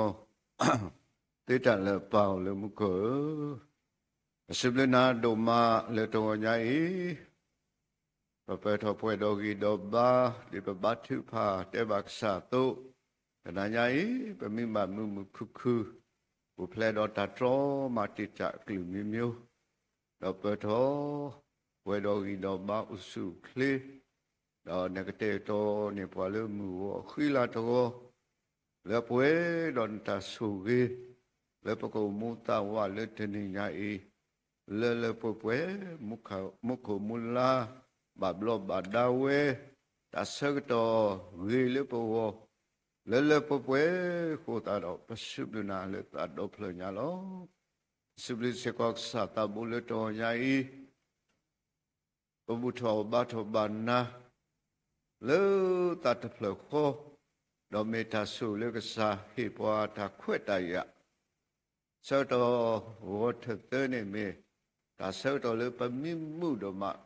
သ့တၢ်လၢပၢ်အိၣ်လၢမူခိၣ်ဧၢ, ပစံးဘျုးနၤဒိၣ်မးလၢတဂီၤညါအံၤ ပပၢၢ်ထီၣ်ပှဲၤဒီးဂံၢ်ဒီးဘါ ဒ်ပဘါထုကဖၣ်တဲဘၣ်ကစၢ်အသိး, တနၤညါအံၤ ပမ့ၢ်ဘၣ်မုာ်မုာ်ခုၣ်ခုၣ် ပူၤဖျဲးဒီးတၢ်တြီမၤတံာ်တာ်အကလုာ်မံၤမံၤ, ဒီးပၢၢ်ထီၣ် ပှဲၤဒီးဂံၢ်ဒီးဘါအိၣ်ဆူၣ်အိၣ်ချ့, ဒီးနကတဲာ်ကတီၤန့ၢ်ပှၤလၢမုၢ်ဂီၤဃံလၤတဂီၤ လၢအပှဲၤဒီးနတၢ်ဆိၣ်ဂ့ၤ လၢပကအိၣ်မူသးဝးလၢတနံၤညါအံၤ, လၢလၢပှဲၤပှဲၤ မူခိၣ်မူလါ ဘၣ်ဘျီးဘၣ်ဒါဝဲ တၢ်ဆၢကတီၢ်ဂ့ၤလၢပဂီၢ်, လၢလၢပှဲၤပှဲၤအဃိသတးဒီး ပစံးဘျုးနၤလၢသးဒီဖျၢၣ်ညါလီၤ. ပစံးဘျုးစ့ၢ်ကီးကစၢ်သးဘိလၢတဂီၤညါအံၤ ပဘူၣ်ထီၣ်ဘါထီၣ်ဘၣ်နၤ လၢသးတဖျၢၣ်ဃီ, ဒီးမ့ၢ်တၢ်ဆိၣ်လၢကစၢ်ဟ့ၣ်ပှၤတၢ်ခွဲးတၢ်ယာ် ဆၢကတီၢ်ဂီၤထၢၣ်သၢန့ၣ်မ့ၢ် တၢ်ဆၢကတီၢ်လၢပမံမုာ်ဒိၣ်မး,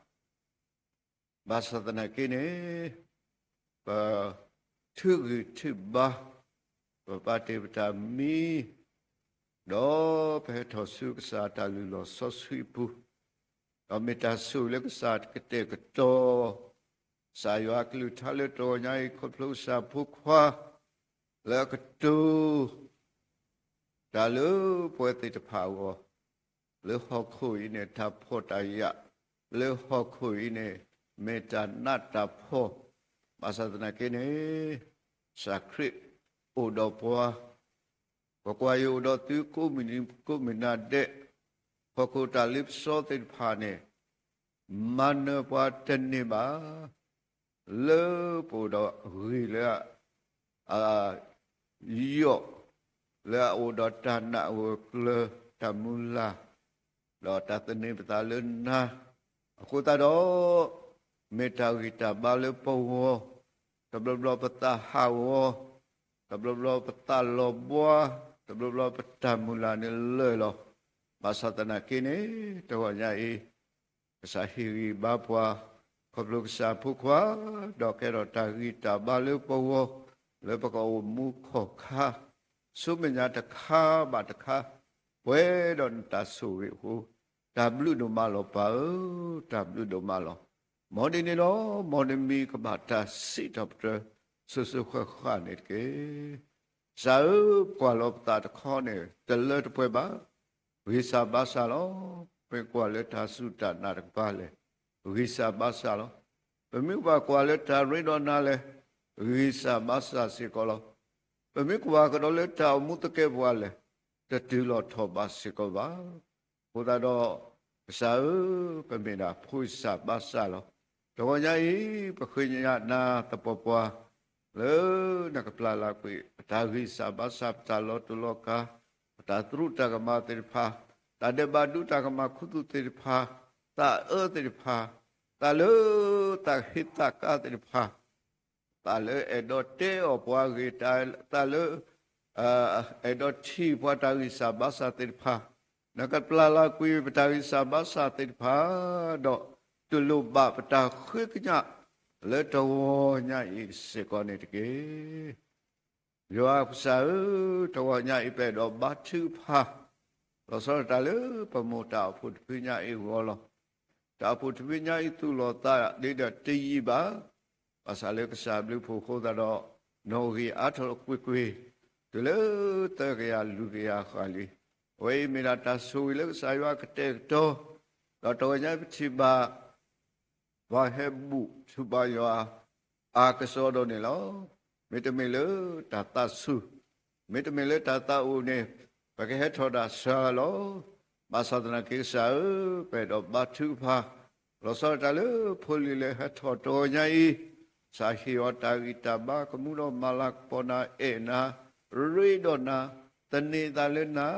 ဘၣ်ဆၣ်သနာ်က့န့ၣ် ပထုးဂံၢ်ထုးဘါ ပပာ်တ့ၢ်ပတၢ်မံ ဒီးပဟဲထီၣ်ဆူကစၢ်တၢ်လုၢ်လီၢ်စီဆှံအပူၤ, ဒီးမ့ၢ်တၢ်ဆိၣ်လၢကစၢ်ကတဲာ်ကတီၤ ကစၢ်ယွၤအကလုၢ်ကထါလၢတဂီၤညါအံၤ ခီဖျိကစၢ်ဖိခွါ လၢအကတိၤ တၢ်လၢပဝဲသ့ၣ်တဖၣ်အဂီၢ်, လၢဟီၣ်ခိၣ်အံၤန့ၣ် တၢ်ဖှီၣ်တၢ်ယာ်, လၢဟီၣ်ခိၣ်အံၤန့ၣ် မ့ၢ်တၢ်နးတၢ်ဖှီၣ်, ဘၣ်ဆၣ်သနာ်က့န့ၣ် ကစၢ်ခရံာ်အိၣ်ဒီးပှၤ, ကွၢ်ကွၢ်, ယအိၣ်ဒီးသုကိးမုၢ်နံၤကိးမုၢ်နၤဒဲး, ဟီၣ်ခိၣ်တၢ်လ့ပစီသ့ၣ်တဖၣ်န့ၣ် မၤနၢၤပှၤတန့ၢ်ဘၣ်. လၢပအိၣ်ဒီးဂံၢ်လၢ အ ယီၣ်, လၢအအိၣ်ဒီးတၢ်နးဝဲၤကျၢၤ တၢ်မုၢ်လၢ်, ဒီးတၢ်သန့ၤပသးလၢနၤ, အဃိသတးဒီး မ့ၢ်တၢ်ဂံၢ်တၢ်ဘါလၢပဂီၢ်, တဘျီဘျီပသးဟးဂီၤ, တဘျီဘျီပသးလီၤဘှါ, တဘျီဘျီပတၢ်မုၢ်လၢ်န့ၣ်လၢာ်လီၤ. ဘၣ်ဆၣ်သနာ်က့န့ၣ် တဂီၤညါအံၤ ကစၢ်ဟ့ၣ်ဂံၢ်ဘါပှၤ ခီဖျိကစၢ်ဖိခွါ, ဒီးကဲထီၣ်တၢ်ဂံၢ်တၢ်ဘါလၢပဂီၢ်, လၢပကအိၣ်မူခီၣ်ခါ ဆူမဲာ်ညါတခါဘၣ်တခါ, ပှဲၤဒီးနတၢ်ဆိၣ်ဂ့ၤအဃိ, တၢ်ဘျုးဒိၣ်မးလီၤပၢ်ဧၢ, တၢ်ဘျုးဒိၣ်မးလီၤ. မ်ဒ်န့ၣ်ဒီး မ်နမံၤကဘၣ်တၢ်စံးထီၣ်ပတြၢၤ စိၤစိၤဃၣ်ဃၣ်န့ၣ်တက့ၢ်. ကစၢ်ဧၢ, ကွၢ်လီၤပသးတခီန့ၣ် တလၢတပှဲၤဘၣ်, ဂံၢ်စၢ်ဘါစၢ်လီၤ. မ့ၢ်ကွၢ်လၢတၢ်စူၢ်တၢ်နာ်တကပၤလဲၣ်, ဂံၢ်စၢ်ဘါစၢ်လီၤ. ပမ့ၢ်ကဘၣ်ကွၢ်လၢတၢ်ရ့ဒီးနၤလဲၣ်, ဂံၢ်စၢ်ဘါစၢ်စ့ၢ်ကီးလီၤ. ပမ့ၢ်ကွၢ်ကဒီးလၢတၢ်အိၣ်မူသကဲပဝးလဲၣ်, တတုၤလီၤထီၣ်ဘးစ့ၢ်ကီးဘၣ်. အဃိသတးဒီး ကစၢ်ဧၢ, ပမ့ၢ်ဒၣ်ဖိဂံၢ်စၢ်ဘါစၢ်လီၤ. တဂီၤညါအံၤ ပဃ့ညါနၤသပှၢ်ပှၢ် လၢနကပျၢ်လၢကွံာ် ပတၢ်ဂံၢ်စၢ်ဘါစၢ်, ပတၢ်လီၤတူာ်လီၤကာ်, ပတၢ်သရူးတၢ်ကမၣ်သ့ၣ်တဖၣ်, တၢ်ဒဲးဘးဒူတၢ်ကမၣ်ခူသူၣ်သ့ၣ်တဖၣ်, သးအၢသ့ၣ်တဖၣ်, သးလၢ သးဟ့သးကါသ့ၣ်တဖၣ်, သးလၢအဲၣ်ဒိးတဲအီၣ်ပှၤဂ့ၢ်, သးလၢ အဲၣ်ဒိးထံၣ်ပှၤတၢ်ဂံၢ်စၢ်ဘါစၢ်သ့ၣ်တဖၣ်, နကပျၢ်လၢကွံာ်ပတၢ်ဂံၢ်စၢ်ဘါစၢ်သ့ၣ်တဖၣ်, ဒီးတူၢ်လိာ်ဘၣ်ပတၢ်ဃ့ကညး လၢတဂီၤညါအံၤစ့ၢ်ကီးန့ၣ်တက့ၢ်. ယွၤကစၢ်ဧၢ, တဂီၤညါအံၤ ပအဲၣ်ဒိးဘါထုကဖၣ် လီၤဆီဒၣ်တၢ်လၢပမိၢ်တၢ်အိၣ်ဖှိၣ်တဖုညါအံၤအဂီၢ်လီၤ. တၢ်အိၣ်ဖှိၣ်တဖုညါအံၤ သူၣ်လီၤသးဒ်ဒီးတယံာ်ဘၣ်. ဘၣ်ဆၣ်လၢကစၢ်ဘျုးဖှိၣ်အဃိသတးဒီး နီၣ်ဂံၢ်အါထီၣ်ကွ့ၢ်ကွ့ၢ် တုၤလၢသၢကယၤလွံၢ်ကယၤဃၣ်လံ. အဝဲအံၤမ့ၢ်ဒၣ်တၢ်ဆိၣ်ဂ့ၤလၢကစၢ်ယွၤကတဲာ်ကတီၤ, ဒီးတဂီၤညါပထံၣ်ဘၣ် ပှၤဟဲဘူၣ်ထီၣ်ဘါယွၤ အါကစီဒီန့ၣ်လီၤ. မ့တမ့ၢ်လၢတၢ်သးဆူၣ်, မ့တမ့ၢ်လၢတၢ်သးအိၣ်န့ၣ် ပကဟဲထီၣ်ဒၣ်စှၤလီၤ. ဘၣ်ဆၣ်သနာ်က့ကစၢ်ဧၢ, ပအဲၣ်ဒိးဘါထုကဖၣ် လီၤဆီဒၣ်တၢ်လၢဖိလံၤလၢဟဲထီၣ်တဂီၤညါအံၤ, ကစၢ်ဟ့ၣ်အီၤတၢ်ဂံၢ်တၢ်ဘါ ကမူဒီးမၤလၤကပီၤနၤ အဲၣ်နၤ ရ့ဒီးနၤ သန့ၤသးလၢနၤ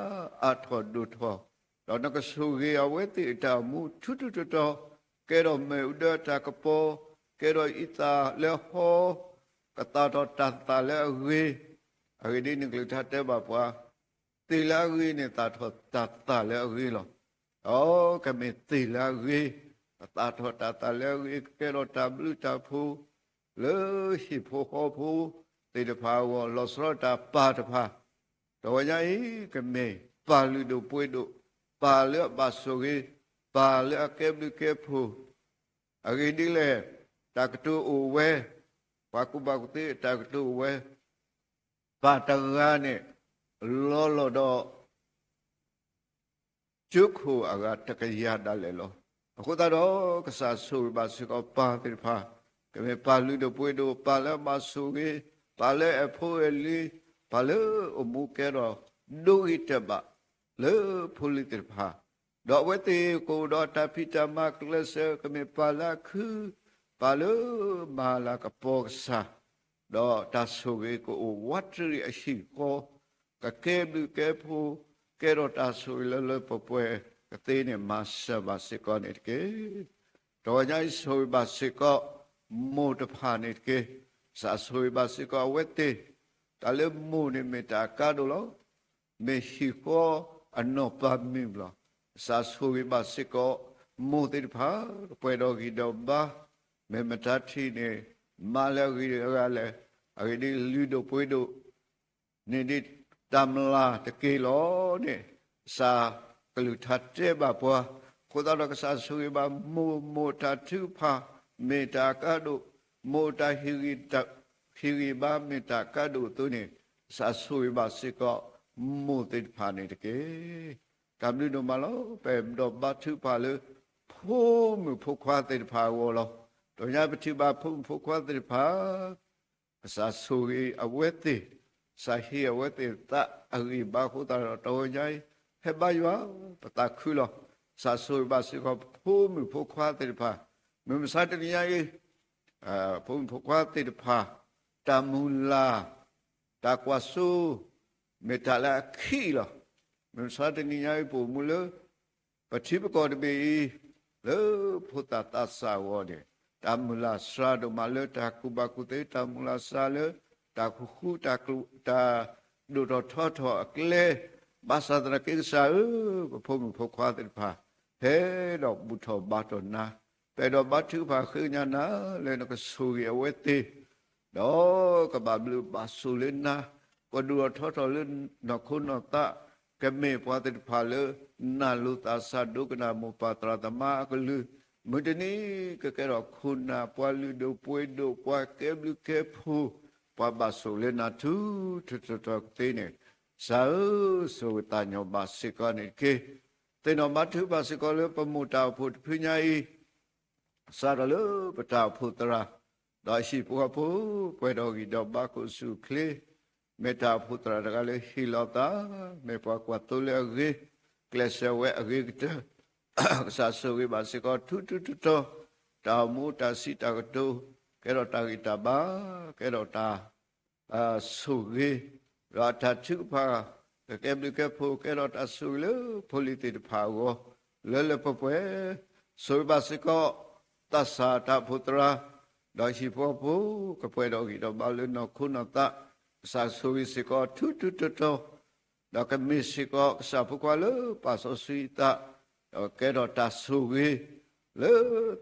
အါထီၣ်ဒိၣ်ထီၣ်, ဒီးနကဆိၣ်ဂ့ၤအဝဲသ့ၣ်အတၢ်အိၣ်မူထူထူတီတီ, ကဲထီၣ်မ့ၣ်အူဒၢတၢ်ကပီၤ, ကဲထီၣ်အံသၣ်လၢဟီ, ကသၣ်ထီၣ်တၢ်သၣ်လၢအဂ့ၤ, အဂ့ၢ်ဒ်အံၤ နကလုၢ်ကထါတဲဘၣ်ပှၤ, သ့ၣ်လၢအဂ့ၤန့ၣ် သၣ်ထီၣ်တၢ်သၣ်လၢအဂ့ၤလီၤ. ဒီးကမ့ၢ်သ့ၣ်လၢအဂ့ၤ, ပ ကသၣ်ထီၣ်တၢ်သၣ်လၢအဂ့ၤ ကကဲထီၣ်တၢ်ဘျုးတၢ်ဖှိၣ် လၢဟံၣ်ဖိဃီဖိသ့ၣ်တဖၣ်အဂီၢ် လီၤဆီဒၣ်တၢ်တၢ်ပၢ်တဖၣ်, တဂီၤညါအံၤ ကမ့ၢ်ပၢ်လုၢ်ဒိၣ်ပှ့ၤဒိၣ်, ပၢ်လၢအဘၣ်ဆိၣ်ဂ့ၤ, ပၢ်လၢအကဲဘျုးကဲဖှိၣ်, အဂ့ၢ်ဒ်လဲၣ်, တၢ်ကတိၤအိၣ်ဝဲ, ပှၤကူၣ်ဘၣ်ကူၣ်သ့အတၢ်ကတိၤအိၣ်ဝဲ, ပၢ်တဂၤန့ၣ် လီၤလီၤဒီး ကၠိခိၣ်အဂၤတကယၤဒၣ်လဲာ်လီၤ. အဃိသတးဒီး ကစၢ်ဆိၣ်ဂ့ၤဘၣ်စ့ၢ်ကီးပၢ်သ့ၣ်တဖၣ်, ကမ့ၢ်ပၢ်လုၢ်ဒိၣ်ပှ့ၤဒိၣ်, ပၢ်လၢအဘၣ်ဆိၣ်ဂ့ၤ, ပၢ်လၢအအဲၣ်ဖိအဲၣ်လံၤ, ပၢ်လၢအအိၣ်မူကဲထီၣ်ဒိဂ့ၤတဲာ်ဘၣ် လၢဖိလံၤသ့ၣ်တဖၣ်, ဒီးအဝဲသ့ၣ်ကအိၣ်ဒီးတၢ်ဖံးတၢ်မၤကျဲးစၢး ကမ့ၢ်ပၢ်လၢအခု, ပၢ်လၢမၤလၤကပီၤကစၢ်, ဒီးတၢ်ဆိၣ်ဂ့ၤကအိၣ်ဝးတရံးအဟံၣ်ဃီ, ကကဲဘျုးကဲဖှိၣ်, ကဲထီၣ်တၢ်ဆိၣ်ဂ့ၤလၢလၢပှဲၤပှဲၤကသ့န့ၣ် မၤစၢၤဘၣ်စ့ၢ်ကီးန့ၣ်တက့ၢ်. တဂီၤညါအံၤဆိၣ်ဂ့ၤဘၣ်စ့ၢ်ကီး မိၢ်တဖၣ်န့ၣ်တက့ၢ်. ကစၢ်ဆိၣ်ဂ့ၤဘၣ်စ့ၢ်ကီးအဝဲသ့ၣ်, တၢ်လၢမိၢ်န့ၣ်မ့ၢ်တၢ်အကါဒိၣ်လီၤ. မ့ၢ်ဟံၣ်ဃီအနီၢ်ပၤမုၢ်လီၤ. ကစၢ်ဆိၣ်ဂ့ၤဘၣ်စ့ၢ်ကီး မိၢ်သ့ၣ်တဖၣ် ကပှဲၤဒီးဂံၢ်ဒီးဘါ, မ့ၢ်မတၤထံၣ်န့ၣ် မၤလၢအဂ့ၤအဂၤလဲၣ်, အဂ့ၢ်ဒ်လုၢ်ဒိၣ်ပှ့ၤဒိၣ် န့ၣ်ဒ်တၢ်မျၢ်တက့ၢ်လီၤန့ၣ်, ကစၢ်ကလုၢ်ကထါတဲဘၣ်ပှၤ, အဃိသတးဒီးကစၢ်ဆိၣ်ဂ့ၤဘၣ်မိၢ်, မိၢ်တၢ်ထုကဖၣ် မ့ၢ်တၢ်အကါဒိၣ်, မိၢ်တၢ်ဟ့ၣ်ဂံၢ်ဘါမ့ၢ်တၢ်အကါဒိၣ်အသိးန့ၣ်, ကစၢ်ဆိၣ်ဂ့ၤဘၣ်စ့ၢ်ကီး မိၢ်သ့ၣ်တဖၣ်န့ၣ်တက့ၢ်. တၢ်ဘျုးဒိၣ်မးလီၤ. ပအဲၣ်ဒိးဘါထုကဖၣ်လၢ ဖိမုၣ်ဖိခွါသ့ၣ်တဖၣ်အဂီၢ်လီၤ. တဂီၤညါပထံၣ်ဘၣ်ဖိမုၣ်ဖိခွါသ့ၣ်တဖၣ် ကစၢ်ဆိၣ်ဂ့ၤအဝဲသ့ၣ်, ကစၢ်ဟ့ၣ်အဝဲသ့ၣ်သးအဂံၢ်ဘါအဃိသတးဒီး တဂီၤညါအံၤ ဟဲဘါယွၤ ပသးခုလီၤ. ကစၢ်ဆိၣ်ဂ့ၤဘၣ်စ့ၢ်ကီးဖိမုၣ်ဖိခွါသ့ၣ်တဖၣ်, မုၢ်မဆါတနံၤညါအံၤ ဖိမုၣ်ဖိခွါသ့ၣ်တဖၣ် တၢ်မုၢ်လၢ် တၢ်ကွၢ်စိ မ့ၢ်တၢ်လၢအခံးလီၤ. မုၢ်မဆါတနံၤညါအံၤ ပအိၣ်မူလၢ ပထံပကီၢ်တဘ့ၣ်အံၤ လၢဖိသၣ်သးစၢ်အဂီၢ်န့ၣ် တၢ်မုၢ်လၢ်စှၤဒိၣ်မးလၢတၢ်ကူၣ်ဘၣ်ကူၣ်သ့, တၢ်မုၢ်လၢ်စှၤလၢ တၢ်ဃူဃူ တၢ်ဒိၣ်ထီၣ်ထီထီၣ်အကျဲ, ဘၣ်ဆၣ်သနာ်က့ကစၢ်ဧၢ, ပဖိမုၣ်ဖိခွါသ့ၣ်တဖၣ် ဟဲဒီးဘူၣ်ထီၣ်ဘါထီၣ်နၤ, ပအဲၣ်ဒိးဘါထုကဖၣ်ဃ့ကညးနၤလၢနကဆိၣ်ဂ့ၤအဝဲသ့ၣ် ဒီးကဘၣ်ဘျုးဘၣ်ဆိၣ်လၢနၤ, ကဒိၣ်ထီၣ်ထီထီၣ်လၢနီၢ်ခိနီၢ်သး, ကမ့ၢ်ပှၤသ့ၣ်တဖၣ်လၢ နၢ်လိာ်သးစၢ်ဒိကနၣ်မိၢ်ပၢ်သရၣ်သမါအကလုၢ်, မုၢ်တနံၤကကဲထီၣ်ခိၣ်နၢ် ပှၤလုၢ်ဒိၣ်ပှ့ၤဒိၣ် ပှၤကဲဘျုးကဲဖှိၣ်, ပှၤဘၣ်ဆိၣ်လၢနၤထူထူတီတီကသ့န့ၣ်, ကစၢ်ဧၢ, ဆိၣ်ဂ့ၤသးညီဘၣ်စ့ၢ်ကီးန့ၣ်တက့ၢ်. သ့ၣ်နီၣ်ဘါထုကဖၣ်စ့ၢ်ကီးလၢပမိၢ်တၢ်အိၣ်ဖှိၣ်တဖုညါအံၤ စးထီၣ်လၢပတၢ်အိၣ်ဖှိၣ်သရၣ်, ဒီးဟံၣ်ဖိဃီဖိ ပှဲၤဒီးဂံၢ်ဒီးဘါခိၣ်ဆူၣ်အိၣ်ချ့, မ့ၢ်တၢ်အိၣ်ဖှိၣ်သရၣ်တဂၤလၢဟ့ၣ်လီၤသး, မ့ၢ်ပှၤကွၢ်သိလၢအဂ့ၤ, ကျဲးစၢးဝဲအဂ့ၤကတၢၢ်, ကစၢ်ဆိၣ်ဂ့ၤဘၣ်စ့ၢ်ကီးထူထူတီတီ, တၢ်အိၣ်မူတၢ်စံးတၢ်ကတိၤ, ကဲထီၣ်တၢ်ဂံၢ်တၢ်ဘါ, ကဲထီၣ်တၢ် ဆိၣ်ဂ့ၤ, ဒီးအတၢ်ထုကဖၣ် ကကဲဘျုးကဲဖှိၣ် ကဲထီၣ်တၢ်ဆိၣ်ဂ့ၤလၢဖိလံၤသ့ၣ်တဖၣ်အဂီၢ် လၢလၢပှဲၤပှဲၤ, ဆိၣ်ဂ့ၤဘၣ်စ့ၢ်ကီး သးစၢ်တၢ်အိၣ်ဖှိၣ်သရၣ်, ဒီးဟံၣ်ဖိဃီဖိ ကပှဲၤဒီးဂံၢ်ဒီးဘါလၢနီၢ်ခိနီၢ်သး, ကစၢ်ဆိၣ်ဂ့ၤစ့ၢ်ကီးထူထူတီတီ, ဒီးကမ့ၢ်စ့ၢ်ကီးကစၢ်ဖိခွါလၢပာ်စီဆှံအသး, ဒီးကဲထီၣ်တၢ်ဆိၣ်ဂ့ၤ လၢ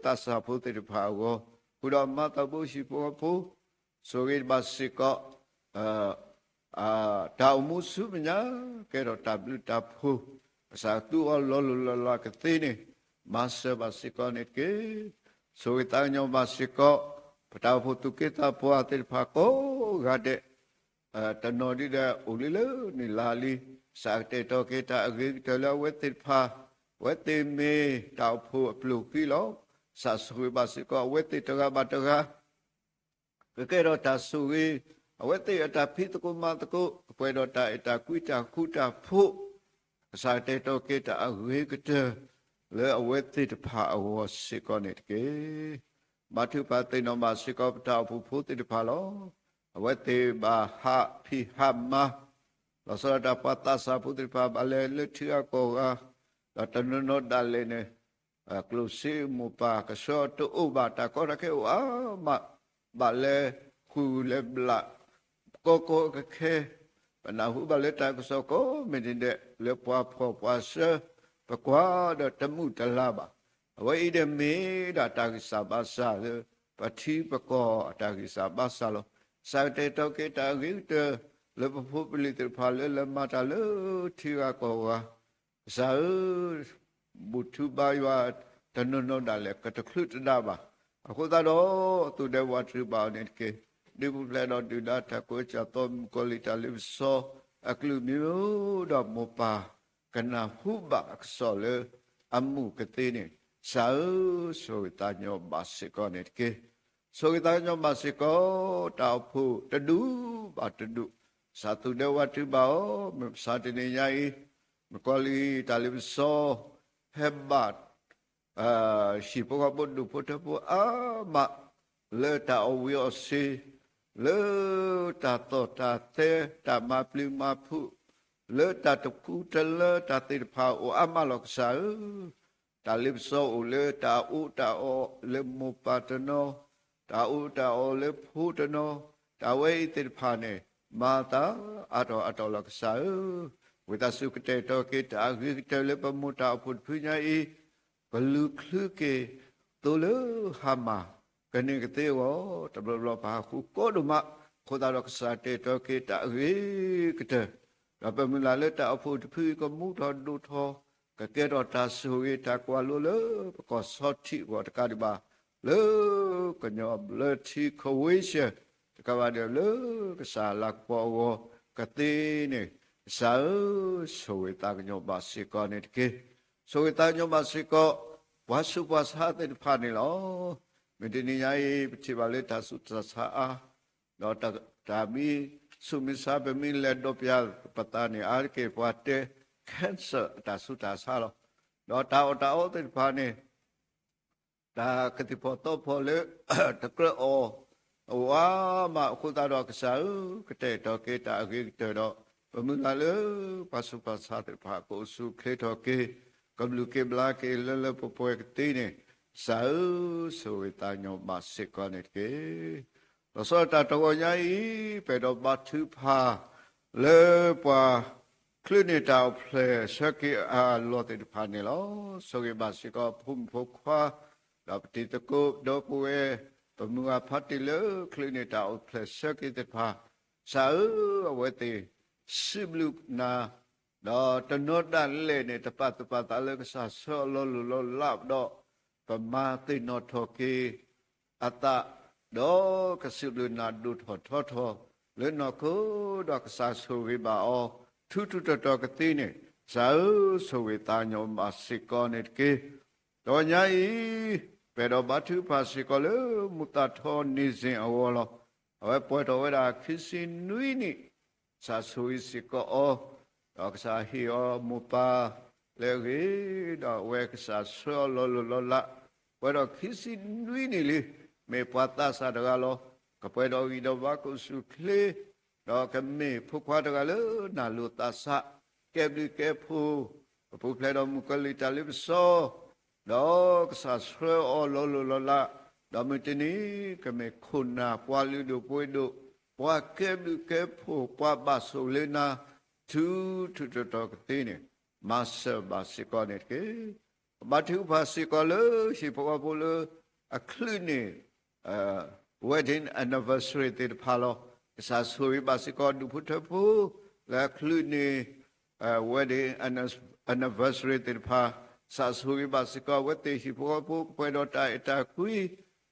သးစၢ်ဖိသ့ၣ်တဖၣ်အဂီၢ်, ဃုာ်ဒီးမၤသးဘိဟံၣ်ဖိဃီဖိ ဆိၣ်ဂ့ၤဘၣ်စ့ၢ်ကီး တၢ်အိၣ်မူဆူမဲာ်ညါ ကဲထီၣ်တၢ်ဘျုးတၢ်ဖှိၣ်, ကစၢ်သူအီၤလီၤလိၢ်လီၤလးကသ့န့ၣ် မၤစၢၤဘၣ်စ့ၢ်ကီးန့ၣ်တက့ၢ်. ဆိၣ်ဂ့ၤသးကညီၤဘၣ်စ့ၢ်ကီး ပတၢ်အိၣ်ဖှိၣ်သူၣ်က့သးပှၢ်သ့ၣ်တဖၣ်ကိးဂၤဒဲး, တနီၤဒုဒီးအိၣ်လံလၢနုာ်လီၤလံ, ကစၢ်ကတဲာ်ကတီၤက့ၤတၢ်အဂ့ၤကတၢၢ်လၢအဝဲသ့ၣ်တဖၣ်, အဝဲသ့ၣ်မ့ၢ်တၢ်အိၣ်ဖှိၣ်အပျိၢ်ခံလီၤ. ကစၢ်ဆိၣ်ဂ့ၤဘၣ်စ့ၢ်ကီးအဝဲသ့ၣ်တဂၤဘၣ်တဂၤ ကကဲထီၣ်တၢ်ဆိၣ်ဂ့ၤ, အဝဲသ့ၣ်အတၢ်ဖံးသကိးမၤသကိး ကပှဲၤဒီးတၢ်အဲၣ်တၢ်ကွံတၢ်ဃူတၢ်ဖိး, ကစၢ်ကတဲာ်ကတီၤက့ၤတၢ်အဂ့ၤကတၢၢ် လၢအဝဲသ့ၣ်တဖၣ်အဂီၢ်စ့ၢ်ကီးန့ၣ်တက့ၢ်. ဘါထုကဖၣ်သ့ၣ်နီၣ်ဘၣ်စ့ၢ်ကီးပတၢ်အိၣ်ဖှိၣ်ဖိသ့ၣ်တဖၣ်လီၤ. အဝဲသ့ၣ်ဘၣ်ဟးဖံးဟးမၤ, လီၤဆီဒၣ်တၢ်ပှၤသးစၢ်ဖိသ့ၣ်တဖၣ်ဘၣ်လဲၤလၢထံဂၤကီၢ်ဂၤ, ဒီးတနီၤနီၤဒၣ်လဲာ်န့ၣ် ကျိၣ်စ့မိၢ်ပၢ်ကဆှီတအိၣ်ဘၣ် တၢ်ကီတၢ်ခဲအိၣ်အါမး, ဘၣ်လဲၤဃုာ်လဲၤဘျး ကီကီကခဲ, ပနၢ်ဟူဘၣ်လၢတၢ်ကစီၣ်ကိးမံၤဒဲး လၢပှၤဖှီၣ်ပှၤစၢ ပကွၢ်ဒီးတမုာ်တလၤဘၣ်. အဝဲအံၤဒီးမ့ၢ်ဒၣ်တၢ်ဂံၢ်စၢ်ဘါစၢ်လၢ ပထံပကီၢ်အတၢ်ဂံၢ်စၢ်ဘါစၢ်လီၤ. ကစၢ်ကတဲာ်ကတီၤက့ၤတၢ်အဂ့ၤကတၢၢ် လၢပဖိပလံၤသ့ၣ်တဖၣ်လၢလဲၤမၤတၢ်လၢထံဂၤကီၢ်ဂၤ ကစၢ်ဧၢ, ဘူၣ်ထူဘါယွၤ တနီၤနီၤဒၣ်လဲာ် ကတချုးတဒါဘၣ်. အဃိသတးဒီး သူၣ်ဒဲဝးတရုၤဘၣ်အီၤန့ၣ်တက့ၢ်. ဒုးပူၤဖျဲးဒီးဒုၣ်ဒါတၢ်ကွဲးစၢ်သီ မုၣ်ကီၤလံၢ်တၢ်လ့ပစီ အကလုာ်မံၤဒီးမိၢ်ပၢ် ကနၢ်ဟူဘၣ်အကစီၣ်လၢအမူးကသ့န့ၣ် ကစၢ်ဧၢ, ဆိၣ်ဂ့ၤသးကညီၤဘၣ်စ့ၢ်ကီးန့ၣ်တက့ၢ်. ဆိၣ်ဂ့ၤသးကညီၤဘၣ်စ့ၢ်ကီး တၢ်အိၣ်ဖှိၣ်တဒူၣ်ဘၣ်တဒူၣ် ကစၢ်သူၣ်ဒဲဝးတရုၤဘၣ်အီၤ, မုၢ်မဆါတနံၤညါအံၤ မုၣ်ကီၤလံၢ်တၢ်လ့ပစီ ဟဲဘၣ် ဟံၣ်ဖိဃီဖိဒူၣ်ဖိထၢဖိအါမး လၢတၢ်အီၣ်ဝံၤအီၣ်စ့ၤ, လၢတၢ်သီၣ်တၢ်သဲ တၢ်မၤပျံၤမၤဖုး, လၢတၢ်တပူၤတလၢတၢ်သ့ၣ်တဖၣ်အိၣ်အါမးလီၤကစၢ်ဧၢ. တၢ်လ့ပစီအိၣ်လၢတၢ်အီၣ်တၢ်အီလၢမိၢ်ပၢ်တနီၤ, တၢ်အီၣ်တၢ်အီလၢဖိတနီၤ, တၢ်ဝဲအံၤသ့ၣ်တဖၣ်န့ၣ် မၤသးအါထီၣ်အါထီၣ်လီၤကစၢ်ဧၢ. ဝံသးစူၤကတဲာ်ကတီၤက့ၤတၢ်အဂ့ၤကတၢၢ်လၢပမိၢ်တၢ်အိၣ်ဖှိၣ်တဖုညါအံၤ ကလူၤချုးက့ၤသိလၢဟါမၢ် ကန့ၢ်ကသ့အဂီၢ် တဘျီဘျီပဟးဃုကိးဒိၣ်မး, အဃိသတးဒီးကစၢ်တဲာ်ကတီၤက့ၤတၢ်အဂ့ၤကတၢၢ်, ဒီးပမုၢ်လၢ်လၢတၢ်အိၣ်ဖှိၣ်တဖုအံၤကမူထီၣ်ဒိၣ်ထီၣ်, ကကဲထီၣ်တၢ်ဆိၣ်ဂ့ၤတၢ်ကွၢ်လိလၢပကီၢ်ဆီထံးအဂီၢ်တကးဒံးဘၣ်, လၢကညီဘျၢထံ Croatia တကးဘၣ်ဒီးလၢကစၢ်လၤကပီၤအဂီၢ်ကသ့န့ၣ်, ကစၢ်ဧၢ, ဆိၣ်ဂ့ၤသးကညီၤဘၣ်စ့ၢ်ကီးန့ၣ်တက့ၢ်. ဆိၣ်ဂ့ၤသးကညီၤဘၣ်စ့ၢ်ကီး ပှၤဆူးပှၤဆါသ့ၣ်တဖၣ်န့ၣ်လီၤ. မုၢ်တနံၤညါအံၤ ပထံၣ်ဘၣ်လၢတၢ်ဆူးတၢ်ဆါအါ, ဒီးတၢ်မ့ၢ်ဆူးမ့ၢ်ဆါ ပမ့ၢ်လဲၤဒီးပယၤပသးန့ၣ် အါတက့ၢ်ပှၤတဲ cancel အတၢ်ဆူးတၢ်ဆါလီၤ. ဒီးတၢ်အီၣ်တၢ်အီသ့ၣ်တဖၣ်န့ၣ် တၢ်ကသံၣ်ဖီၣ်သီဖီၣ်လၢ တကြၢးအီၣ် အဝဲမးအဃိသတးဒီးကစၢ်ဧၢ, ကတဲာ်ကတီၤက့ၤတၢ်အဂ့ၤကတၢၢ်ဒီး ပမုၢ်လၢ်လၢ ပှၤဆူးပှၤဆါသ့ၣ်တဖၣ် ကအိၣ်ဆူၣ်အိၣ်ချ့ထီၣ်က့ၤ, ကဘျုးက့ၤဘျါက့ၤလၢလၢပှဲၤပှဲၤကသ့န့ၣ်, ကစၢ်ဧၢ, ဆိၣ်ဂ့ၤသးကညီၤဘၣ်စ့ၢ်ကီးန့ၣ်တက့ၢ်. လီၤဆီဒၣ်တၢ်တဂီၤညါအံၤ ပအဲၣ်ဒိးဘါထုကဖၣ် လၢပှၤ ချုးန့ၢ်တၢ်အိၣ်ဖျဲၣ်ဆၢက့ၤအလီၢ်သ့ၣ်တဖၣ်န့ၣ်လီၤ. ဆိၣ်ဂ့ၤဘၣ်စ့ၢ်ကီးဖိမုၣ်ဖိခွါ, ဒီးပတံၤသကိးဒီပုၢ်ဝဲၢ်, ပမုၢ်ဂၤဖါတံၢ်လၢချုးန့ၢ်တၢ်အိၣ်ဖျဲၣ်ဆၢက့ၤသ့ၣ်တဖၣ်, ကစၢ်ဧၢ, အဝဲသ့ၣ်စံးဘျုးနၤ, ဒီးတနီၤဒၣ်လဲာ်န့ၣ် တပာ်သူၣ်ပာ်သးလၢကစၢ်ဆှၢအီၤလီၤလိၢ်လီၤလးဒီး ပမၤသ့ၣ်နီၣ်ထီၣ်က့ၤ အသး, ဒီးကစံးဘျုးနၤဒိၣ်ထီၣ်ထီထီၣ် လၢနီၢ်ခိဒီးကစၢ်ဆိၣ်ဂ့ၤဘၣ်အီၤ ထူးထူးတီၤတီၤကသ့န့ၣ်, ကစၢ်ဧၢ, ဆိၣ်ဂ့ၤသးကညီၤဘၣ်စ့ၢ်ကီးန့ၣ်တက့ၢ်. တဂီၤညါအံၤ ပအဲၣ်ဒိးဘါထုကဖၣ်စ့ၢ်ကီးလၢမူးသးထီန့ၢ်စ့ၣ်အဂီၢ်လီၤ. အဝဲပှဲၤထီၣ်ဝဲဒၣ်ခံဆံနွံနံၣ် ကစၢ်ဆိၣ်ဂ့ၤစ့ၢ်ကီးအီၤ, ဒီးကစၢ်ဟ့ၣ်အီၤမိၢ်ပၢ်လၢအဂ့ၤ, ဒီးအဝဲကစၢ်ဆှၢအီၤလီၤလိၢ်လီၤလး, ပှဲၤဒီးခံဆံနွံနံၣ်လံ, မ့ၢ်ပှၤသးစၢ်တဂၤလီၤ. ကပှဲၤဒီးဂံၢ်ဒီးဘါ ကအိၣ်ဆူၣ်အိၣ်ချ့, ဒီးကမ့ၢ်ဖိခွါတဂၤလၢနၢ်လိၤသးစၢ်, ကဲဘျုးကဲဖှိၣ်, ပပူၤဖျဲးဒီးမုၣ်ကီၤလံၢ်တၢ်လ့ပစီ ဒီးကစၢ်ဆှၢအီၤလီၤလိၢ်လီၤလး, ဒီးမုၢ်တနံၤ ကမ့ၢ်ခိၣ်နၢ်ပှၤလုၢ်ဒိၣ်ပှ့ၤဒိၣ်, ပှၤကဲဘျုးကဲဖှိၣ်, ပှၤဘၣ်ဆိၣ်လၢနၤ, ထူးထူးတီၤတီၤကသ့န့ၣ်, မၤစၢၤဘၣ်စ့ၢ်ကီးန့ၣ်တက့ၢ်. ပဘါထုကဖၣ်စ့ၢ်ကီးလၢဟံၣ်ဖိဃီဖိလၢအချုးန့ၢ် wedding anniversary သ့ၣ်တဖၣ်လီၤ. ကစၢ်ဆိၣ်ဂ့ၤဘၣ်စ့ၢ်ကီးဒူၣ်ဖိထၢဖိ လၢအချုးန့ၢ် wedding anniversary သ့ၣ်တဖၣ်, ကစၢ်ဆိၣ်ဂ့ၤဘၣ်စ့ၢ်ကီးအဝဲသ့ၣ်ဟံၣ်ဖိဃီဖိ ကပှဲၤဒီးတၢ်အဲၣ်တၢ်ကွံ,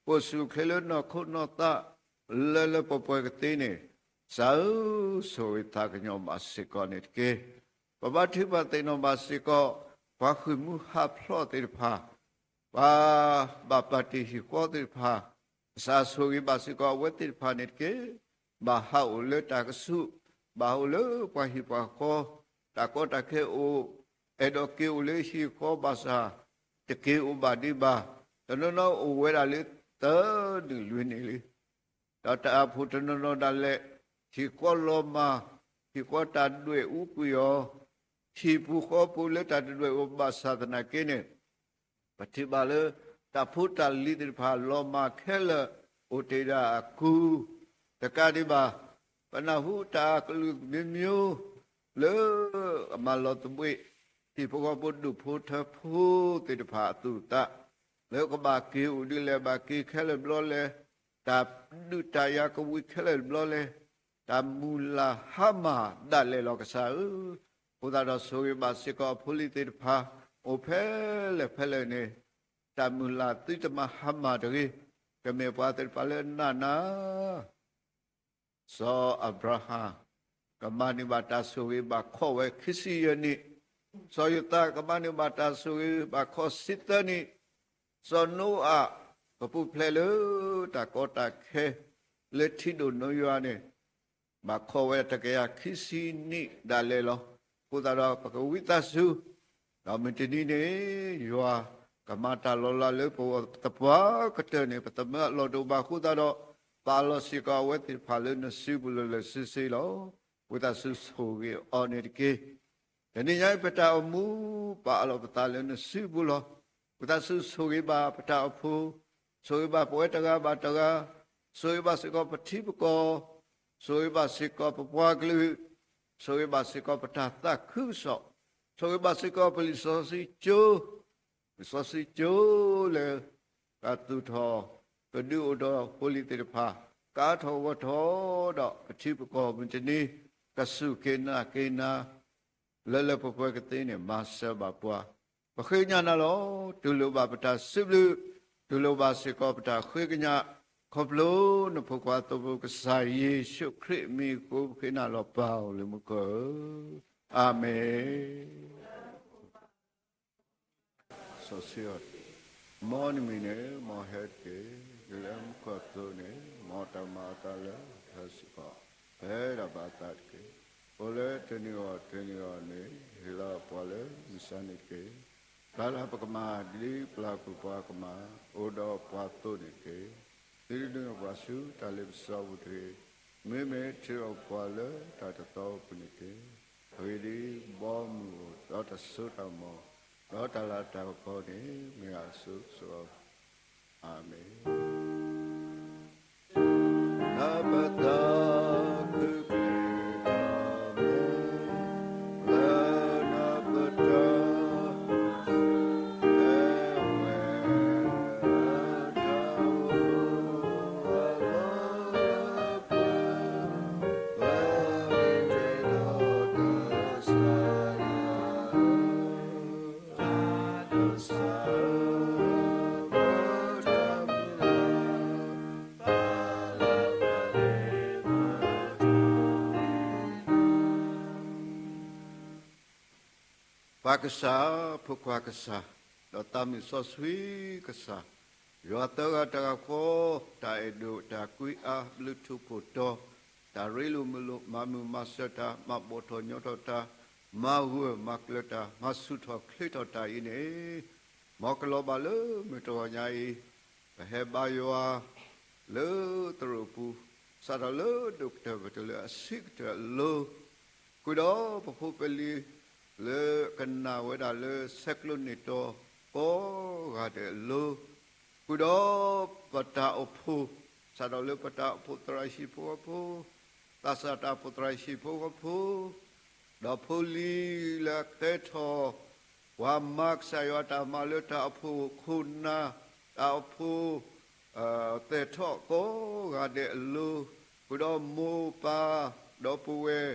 ကအိၣ်ဆူၣ်အိၣ်ချ့လၢနီၢ်ခိနီၢ်သး လၢလၢပှဲၤပှဲၤကသ့န့ၣ်, ကစၢ်ဧၢ, ဆိၣ်ဂ့ၤသးကညီၤဘၣ်စ့ၢ်ကီးန့ၣ်တက့ၢ်. ပဘါထုကဖၣ်သ့ၣ်နီၣ်ဘၣ်စ့ၢ်ကီး ပှၤဃုာ်မှံဟးဖျိးသ့ၣ်တဖၣ်, ပှၤဘၣ်ပာ်တ့ၢ်ဟံၣ်ဃီသ့ၣ်တဖၣ်, ကစၢ်ဆိၣ်ဂ့ၤဘၣ်စ့ၢ်ကီးအဝဲသ့ၣ်တဖၣ်န့ၣ်တက့ၢ်. ဘၣ်ဟးအိၣ်လၢတၢ်ကဆူး, ဘၣ်အိၣ်လၢပှၤဟံၣ်ပှၤဃီ, တၢ်ကီတၢ်ခဲအိၣ်, အဲၣ်ဒိးက့ၤအိၣ်လၢဟံၣ်ဃီဘၣ်ဆၣ်, တက့ၤအိၣ်ဘၣ်ဒံးဘၣ်, တနီၤနီၤအိၣ်ဝဲဒၣ်လၢသၢနံၣ်လွံၢ်နံၣ်လံ. ဒီးတၢ်အိၣ်ဖှိၣ်တနီၤနီၤဒၣ်လဲာ်, ဟံၣ်ဃီလီၤမၢ်, ဟံၣ်ဃီတၢ်ဒွဲၣ်အူကွံာ်အီၤ, ဟံၣ်ပူၤဃီပူၤလၢတၢ်တဒွဲၣ်အီၤဘၣ်ဆၣ်သနာ်က့န့ၣ်, ပထံၣ်ဘၣ်လၢ တၢ်ဖိတၢ်လံၤသ့ၣ်တဖၣ်လီၤမၢ်ခဲလၢာ်အိၣ်တ့ၢ်ဒၣ်အကူ, တကးဒံးဘၣ်, ပနၢ်ဟူတၢ်ကလုၢ်မံၤမံၤ လၢအမၤလီၤသဘှံး ဟံၣ်ဖိဃီဖိဒူၣ်ဖိထၢဖိသ့ၣ်တဖၣ်အသူၣ်အသး လၢကဘၣ်က့ၤအိၣ်ဒ်လဲၣ် ဘၣ်က့ၤခဲလၢာ်တဘျီလဲၣ်, တၢ်ဒုးတၢ်ယၤကဝံၤခဲလၢာ်တဘျီလဲၣ်, တၢ်မုၢ်လၢ်ဟါမၢ်ဒၣ်လဲာ်လီၤကစၢ်ဧၢ. အဃိသတးဒီးဆိၣ်ဂ့ၤဘၣ်စ့ၢ်ကီးအဖိအလံၤသ့ၣ်တဖၣ်, အိၣ်ဖဲလဲၣ်ဖဲလဲၣ်န့ၣ်, တၢ်မုၢ်လၢ်သုတမၤဟါမၢ်တဂ့ၤ, ကမ့ၢ်ပှၤသ့ၣ်တဖၣ်လၢနးနး စီၤအၤဘြၤဟၣ် ကမၤန့ၢ်ဘၣ်တၢ်ဆိၣ်ဂ့ၤဘၣ်ခီၣ်ဝဲခံဆံယဲၢ်နံၣ်, စီၤယိၤသး ကမၤန့ၢ်ဘၣ်တၢ်ဆိၣ်ဂ့ၤဘၣ်ခီၣ်ဆံသၢနံၣ်, စီၤနိအၤ ကပူၤဖျဲးလၢတၢ်ကီတၢ်ခဲ လၢထံဒိၣ်နိယွၤန့ၣ် ဘၣ်ခီၣ်ဝဲတကယၤခံဆံနံၣ်ဒၣ်လဲာ်လီၤ. အဃိသတးဒီးပကဝံသးစူၤ, ဒီးမုၢ်တနံၤန့ၣ် ယွၤကမၤတၢ်လီၤလးလၢပဂီၢ်သပှၢ်ကတၢၢ်န့ၣ် ပသမၢအလီၢ်တအိၣ်ဘၣ်အဃိသတးဒီး, ပာ်လီၤစ့ၢ်ကီးအဝဲသ့ၣ်တဖၣ်လၢနစုပူၤလၢာ်လၢာ်ဆ့ဆ့လီၤ. ဝံသးစူၤဆိၣ်ဂ့ၤအီၤန့ၣ်တက့ၢ်. တနံၤညါအံၤ ပတၢ်အိၣ်မူ ပာ်အလီၤပသးလၢနစုပူၤလီၤ. ဝံသးစူၤဆိၣ်ဂ့ၤဘၣ်ပတၢ်အိၣ်ဖှိၣ်, ဆိၣ်ဂ့ၤဘၣ်ပဝဲတဂၤဘၣ်တဂၤ, ဆိၣ်ဂ့ၤဘၣ်စ့ၢ်ကီးပထံပကီၢ်, ဆိၣ်ဂ့ၤဘၣ်စ့ၢ်ကီးပပှၤကလုာ်, ဆိၣ်ဂ့ၤဘၣ်စ့ၢ်ကီးပတၢ်သးခုကစီၣ်, ဆိၣ်ဂ့ၤဘၣ်စ့ၢ်ကီးပလံာ်စီဆှံကၠိ လံာ်စီဆှံကၠိလၢ ကသူၣ်ထီၣ် ကဒုးအိၣ်ထီၣ်ဖိလံၤသ့ၣ်တဖၣ်, ကအါထီၣ်ဂီၢ်ထီၣ်ဒီးပထံပကီၢ်မုၢ်တနံၤ, ကစူၢ်က့ၤနာ်က့ၤနၤ, လၢလၢပှဲၤပှဲၤကသ့န့ၣ် မၤစၢၤဘၣ်ပှၤ, ပဃ့ကညးနၤလီၤ. တူၢ်လိာ်ဘၣ်ပတၢ်စံးဘျုး, တူၢ်လိာ်ဘၣ်စ့ၢ်ကီးပတၢ်ဃ့ကညး, ခီဖျိနဖိခွါသိဖိကစၢ်ယ့ၣ်ၡူးခရံာ်အမံၤအဃိ ပဃ့နၤလီၤ ပၢ်အိၣ်လၢမူခိၣ်ဧၢ, အၤမ့ၣ်. စီဆှံအီၤ, မ်နမံၤန့ၣ် မ်ဟဲတက့ၢ်. ဒ်လၢမူခိၣ်အသိးန့ၣ်, မ်တၢ်မၤအသးလၢဟဲစ့ၢ်ကီး ပှဲၤဒီးဘၣ်အသးတက့ၢ်. အိၣ်လၢတနံၤအဂီၢ်တနံၤအဂီၢ်န့ၣ်, ဟ့ၣ်လီၤပှၤလၢမုၢ်ဆါန့ၣ်တက့ၢ်. ပျၢ်လၢပကမၤဒ်ပျၢ်ကွံာ်ပှၤကမၤ, အိၣ်ဒီးပှၤအသိးန့ၣ်တက့ၢ်. သုတဒုးန့ၢ်ပှၤဆူတၢ်လ့ပစီအပူၤတဂ့ၤ, မ့မ့ၢ်ထုးထီၣ်ပှၤလၢတၢ်တသီအပူၤန့ၣ်တက့ၢ်. အဂ့ၢ်ဒ်အံၤ, ဘီမုၢ်ဧိၤ, ဒီးတၢ်စိတၢ်ကမီၤ, ဒီးတၢ်လၤတၢ်ကပီၤန့ၣ် မ့ၢ်အစိၤစိၤအဃၣ်, အၤမ့ၣ်. နပတၢ်ခုၣ်က့ၤတၢ်မ့ၢ်, လၢနပတၢ် ပၢ်ကစၢ်, ဖိခွါကစၢ်, ဒီးသးမုၣ်စီဆှံကစၢ်, ယွၤသၢဂၤတဂၤဃီ, တၢ်အဲၣ်ဒိၣ်တၢ်ကွံအါဘျုးထူးဖှိၣ်တီၤ, တၢ်ရ့လိာ်မုာ်လိာ် မၤမုာ်မၤစၢၤတၢ်, မၤဘီၣ်ထီၣ်ညီထီၣ်တၢ်, မၤဂၢၢ်မၤကျၢၤတၢ်, မၤဆူၣ်ထီၣ်ချ့ထီၣ်တၢ်အံၤန့ၣ်, မ်ကလီၤဘၣ်လၢမုၢ်တဂီၤညါအံၤ, ပဟဲဘါယွၤ လၢသရိာ်ပူၤ, စးထီၣ်လၢဒိၣ်ကတၢၢ်ကတၢၢ်လၢအဆံးကတၢၢ်အလိၤ, ဃုာ်ဒီးပဖိပလံၤ လၢကနၣ်ဝဲဒၣ်လၢဆဲးကျိးန့ၢ်တီၤကိးဂၤဒဲးအလိၤ, ဃုာ်ဒီးပတၢ်အိၣ်ဖှိၣ်, စးထီၣ်လၢပတၢ်အိၣ်ဖှိၣ်သရၣ်ဟံၣ်ဖိဃီဖိ, သးစၢ်တၢ်အိၣ်ဖှိၣ်သရၣ်ဟံၣ်ဖိဃီဖိ, ဒီးဖိလံၤလၢအကဲထီၣ် ပှၤမၤကစၢ်ယွၤအတၢ်မၤလၢတၢ်အိၣ်ဖှိၣ်ခိၣ်နၢ်, တၢ်အိၣ်ဖှိၣ် သဲးထီၣ်ကိးဂၤဒဲးအလိၤ, ဃုာ်ဒီးမိၢ်ပၢ်, ဒီပုၢ်ဝဲၢ်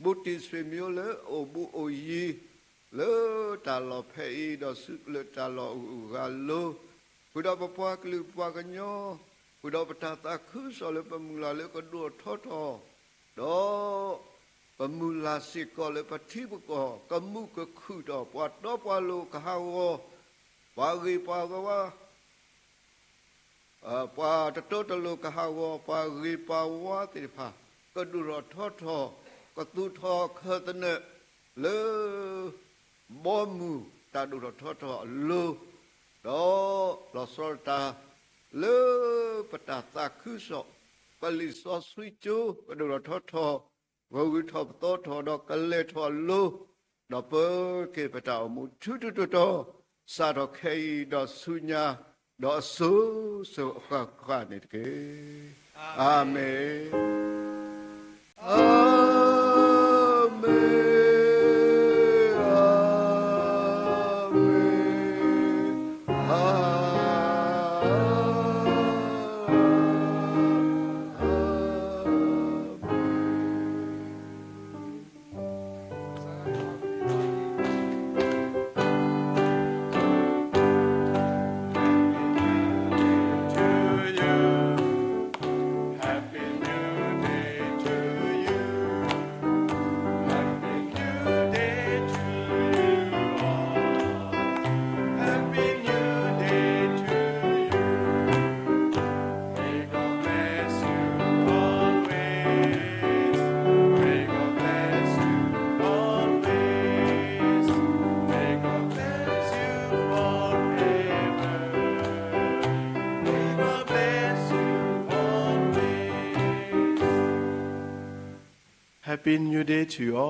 ဘူးတံၢ်ဆွေမျိုးလၢအိၣ်ဘူးအိၣ်ယံၤ လၢတၢ်လီၢ်ဖဲအံၤ ဒီးဆူလၢတၢ်လီၢ်အဂုၤအဂၤအလိၤ, ဃုာ်ဒီးပပှၤကလုာ်ပှၤကညီ, ဃုာ်ဒီးပတၢ်သးခုကစီၣ်လၢပမုၢ်လၢ်လၢကဒိၣ်ထီၣ်ထီထီၣ်, ဒီးပမုၢ်လၢ်စ့ၢ်ကီးလၢပထံပကီၢ် ကမူၣ်ကခုၣ်ထီၣ် ပှၤတီပှၤလိၤကဟးဂီၤ, ပှၤဂ့ၤပှၤဝါ ပှၤတတီတလိၤကဟးဂီၤ, ပှၤဂ့ၤပှၤဝါသ့ၣ်တဖၣ် ကဒိၣ်ထီၣ်ထီထီၣ်, ကသူၣ်ထီၣ်ခၢၣ်သနၢၣ် လၢ ဘီမုၢ်တၢ်ဒိၣ်ထီၣ်ထီထီၣ်အလိၤ, ဒီးလီၤဆီဒၣ်တၢ် လၢပတၢ်သးခုကစီၣ်, ပလံာ်စီဆှံကၠိကဒိၣ်ထီၣ်ထီထီၣ်, ဂီၤဂုာ်ထီၣ်ပသီထီၣ်ဒီးကလဲၤထီၣ်အလိၤ, ဒီးပၢၤက့ၤပတၢ်အိၣ်မူထူထူတီတီ, စးထီၣ်ခဲအံၤဒီးဆူညါ, ဒီးအစိၤစိၤအဃၣ်ဃၣ်န့ၣ်တက့ၢ်. အၤမ့ၣ်, အၤမ့ၣ်, အၤမ့ၣ်, အၤ Happy New Day to you all.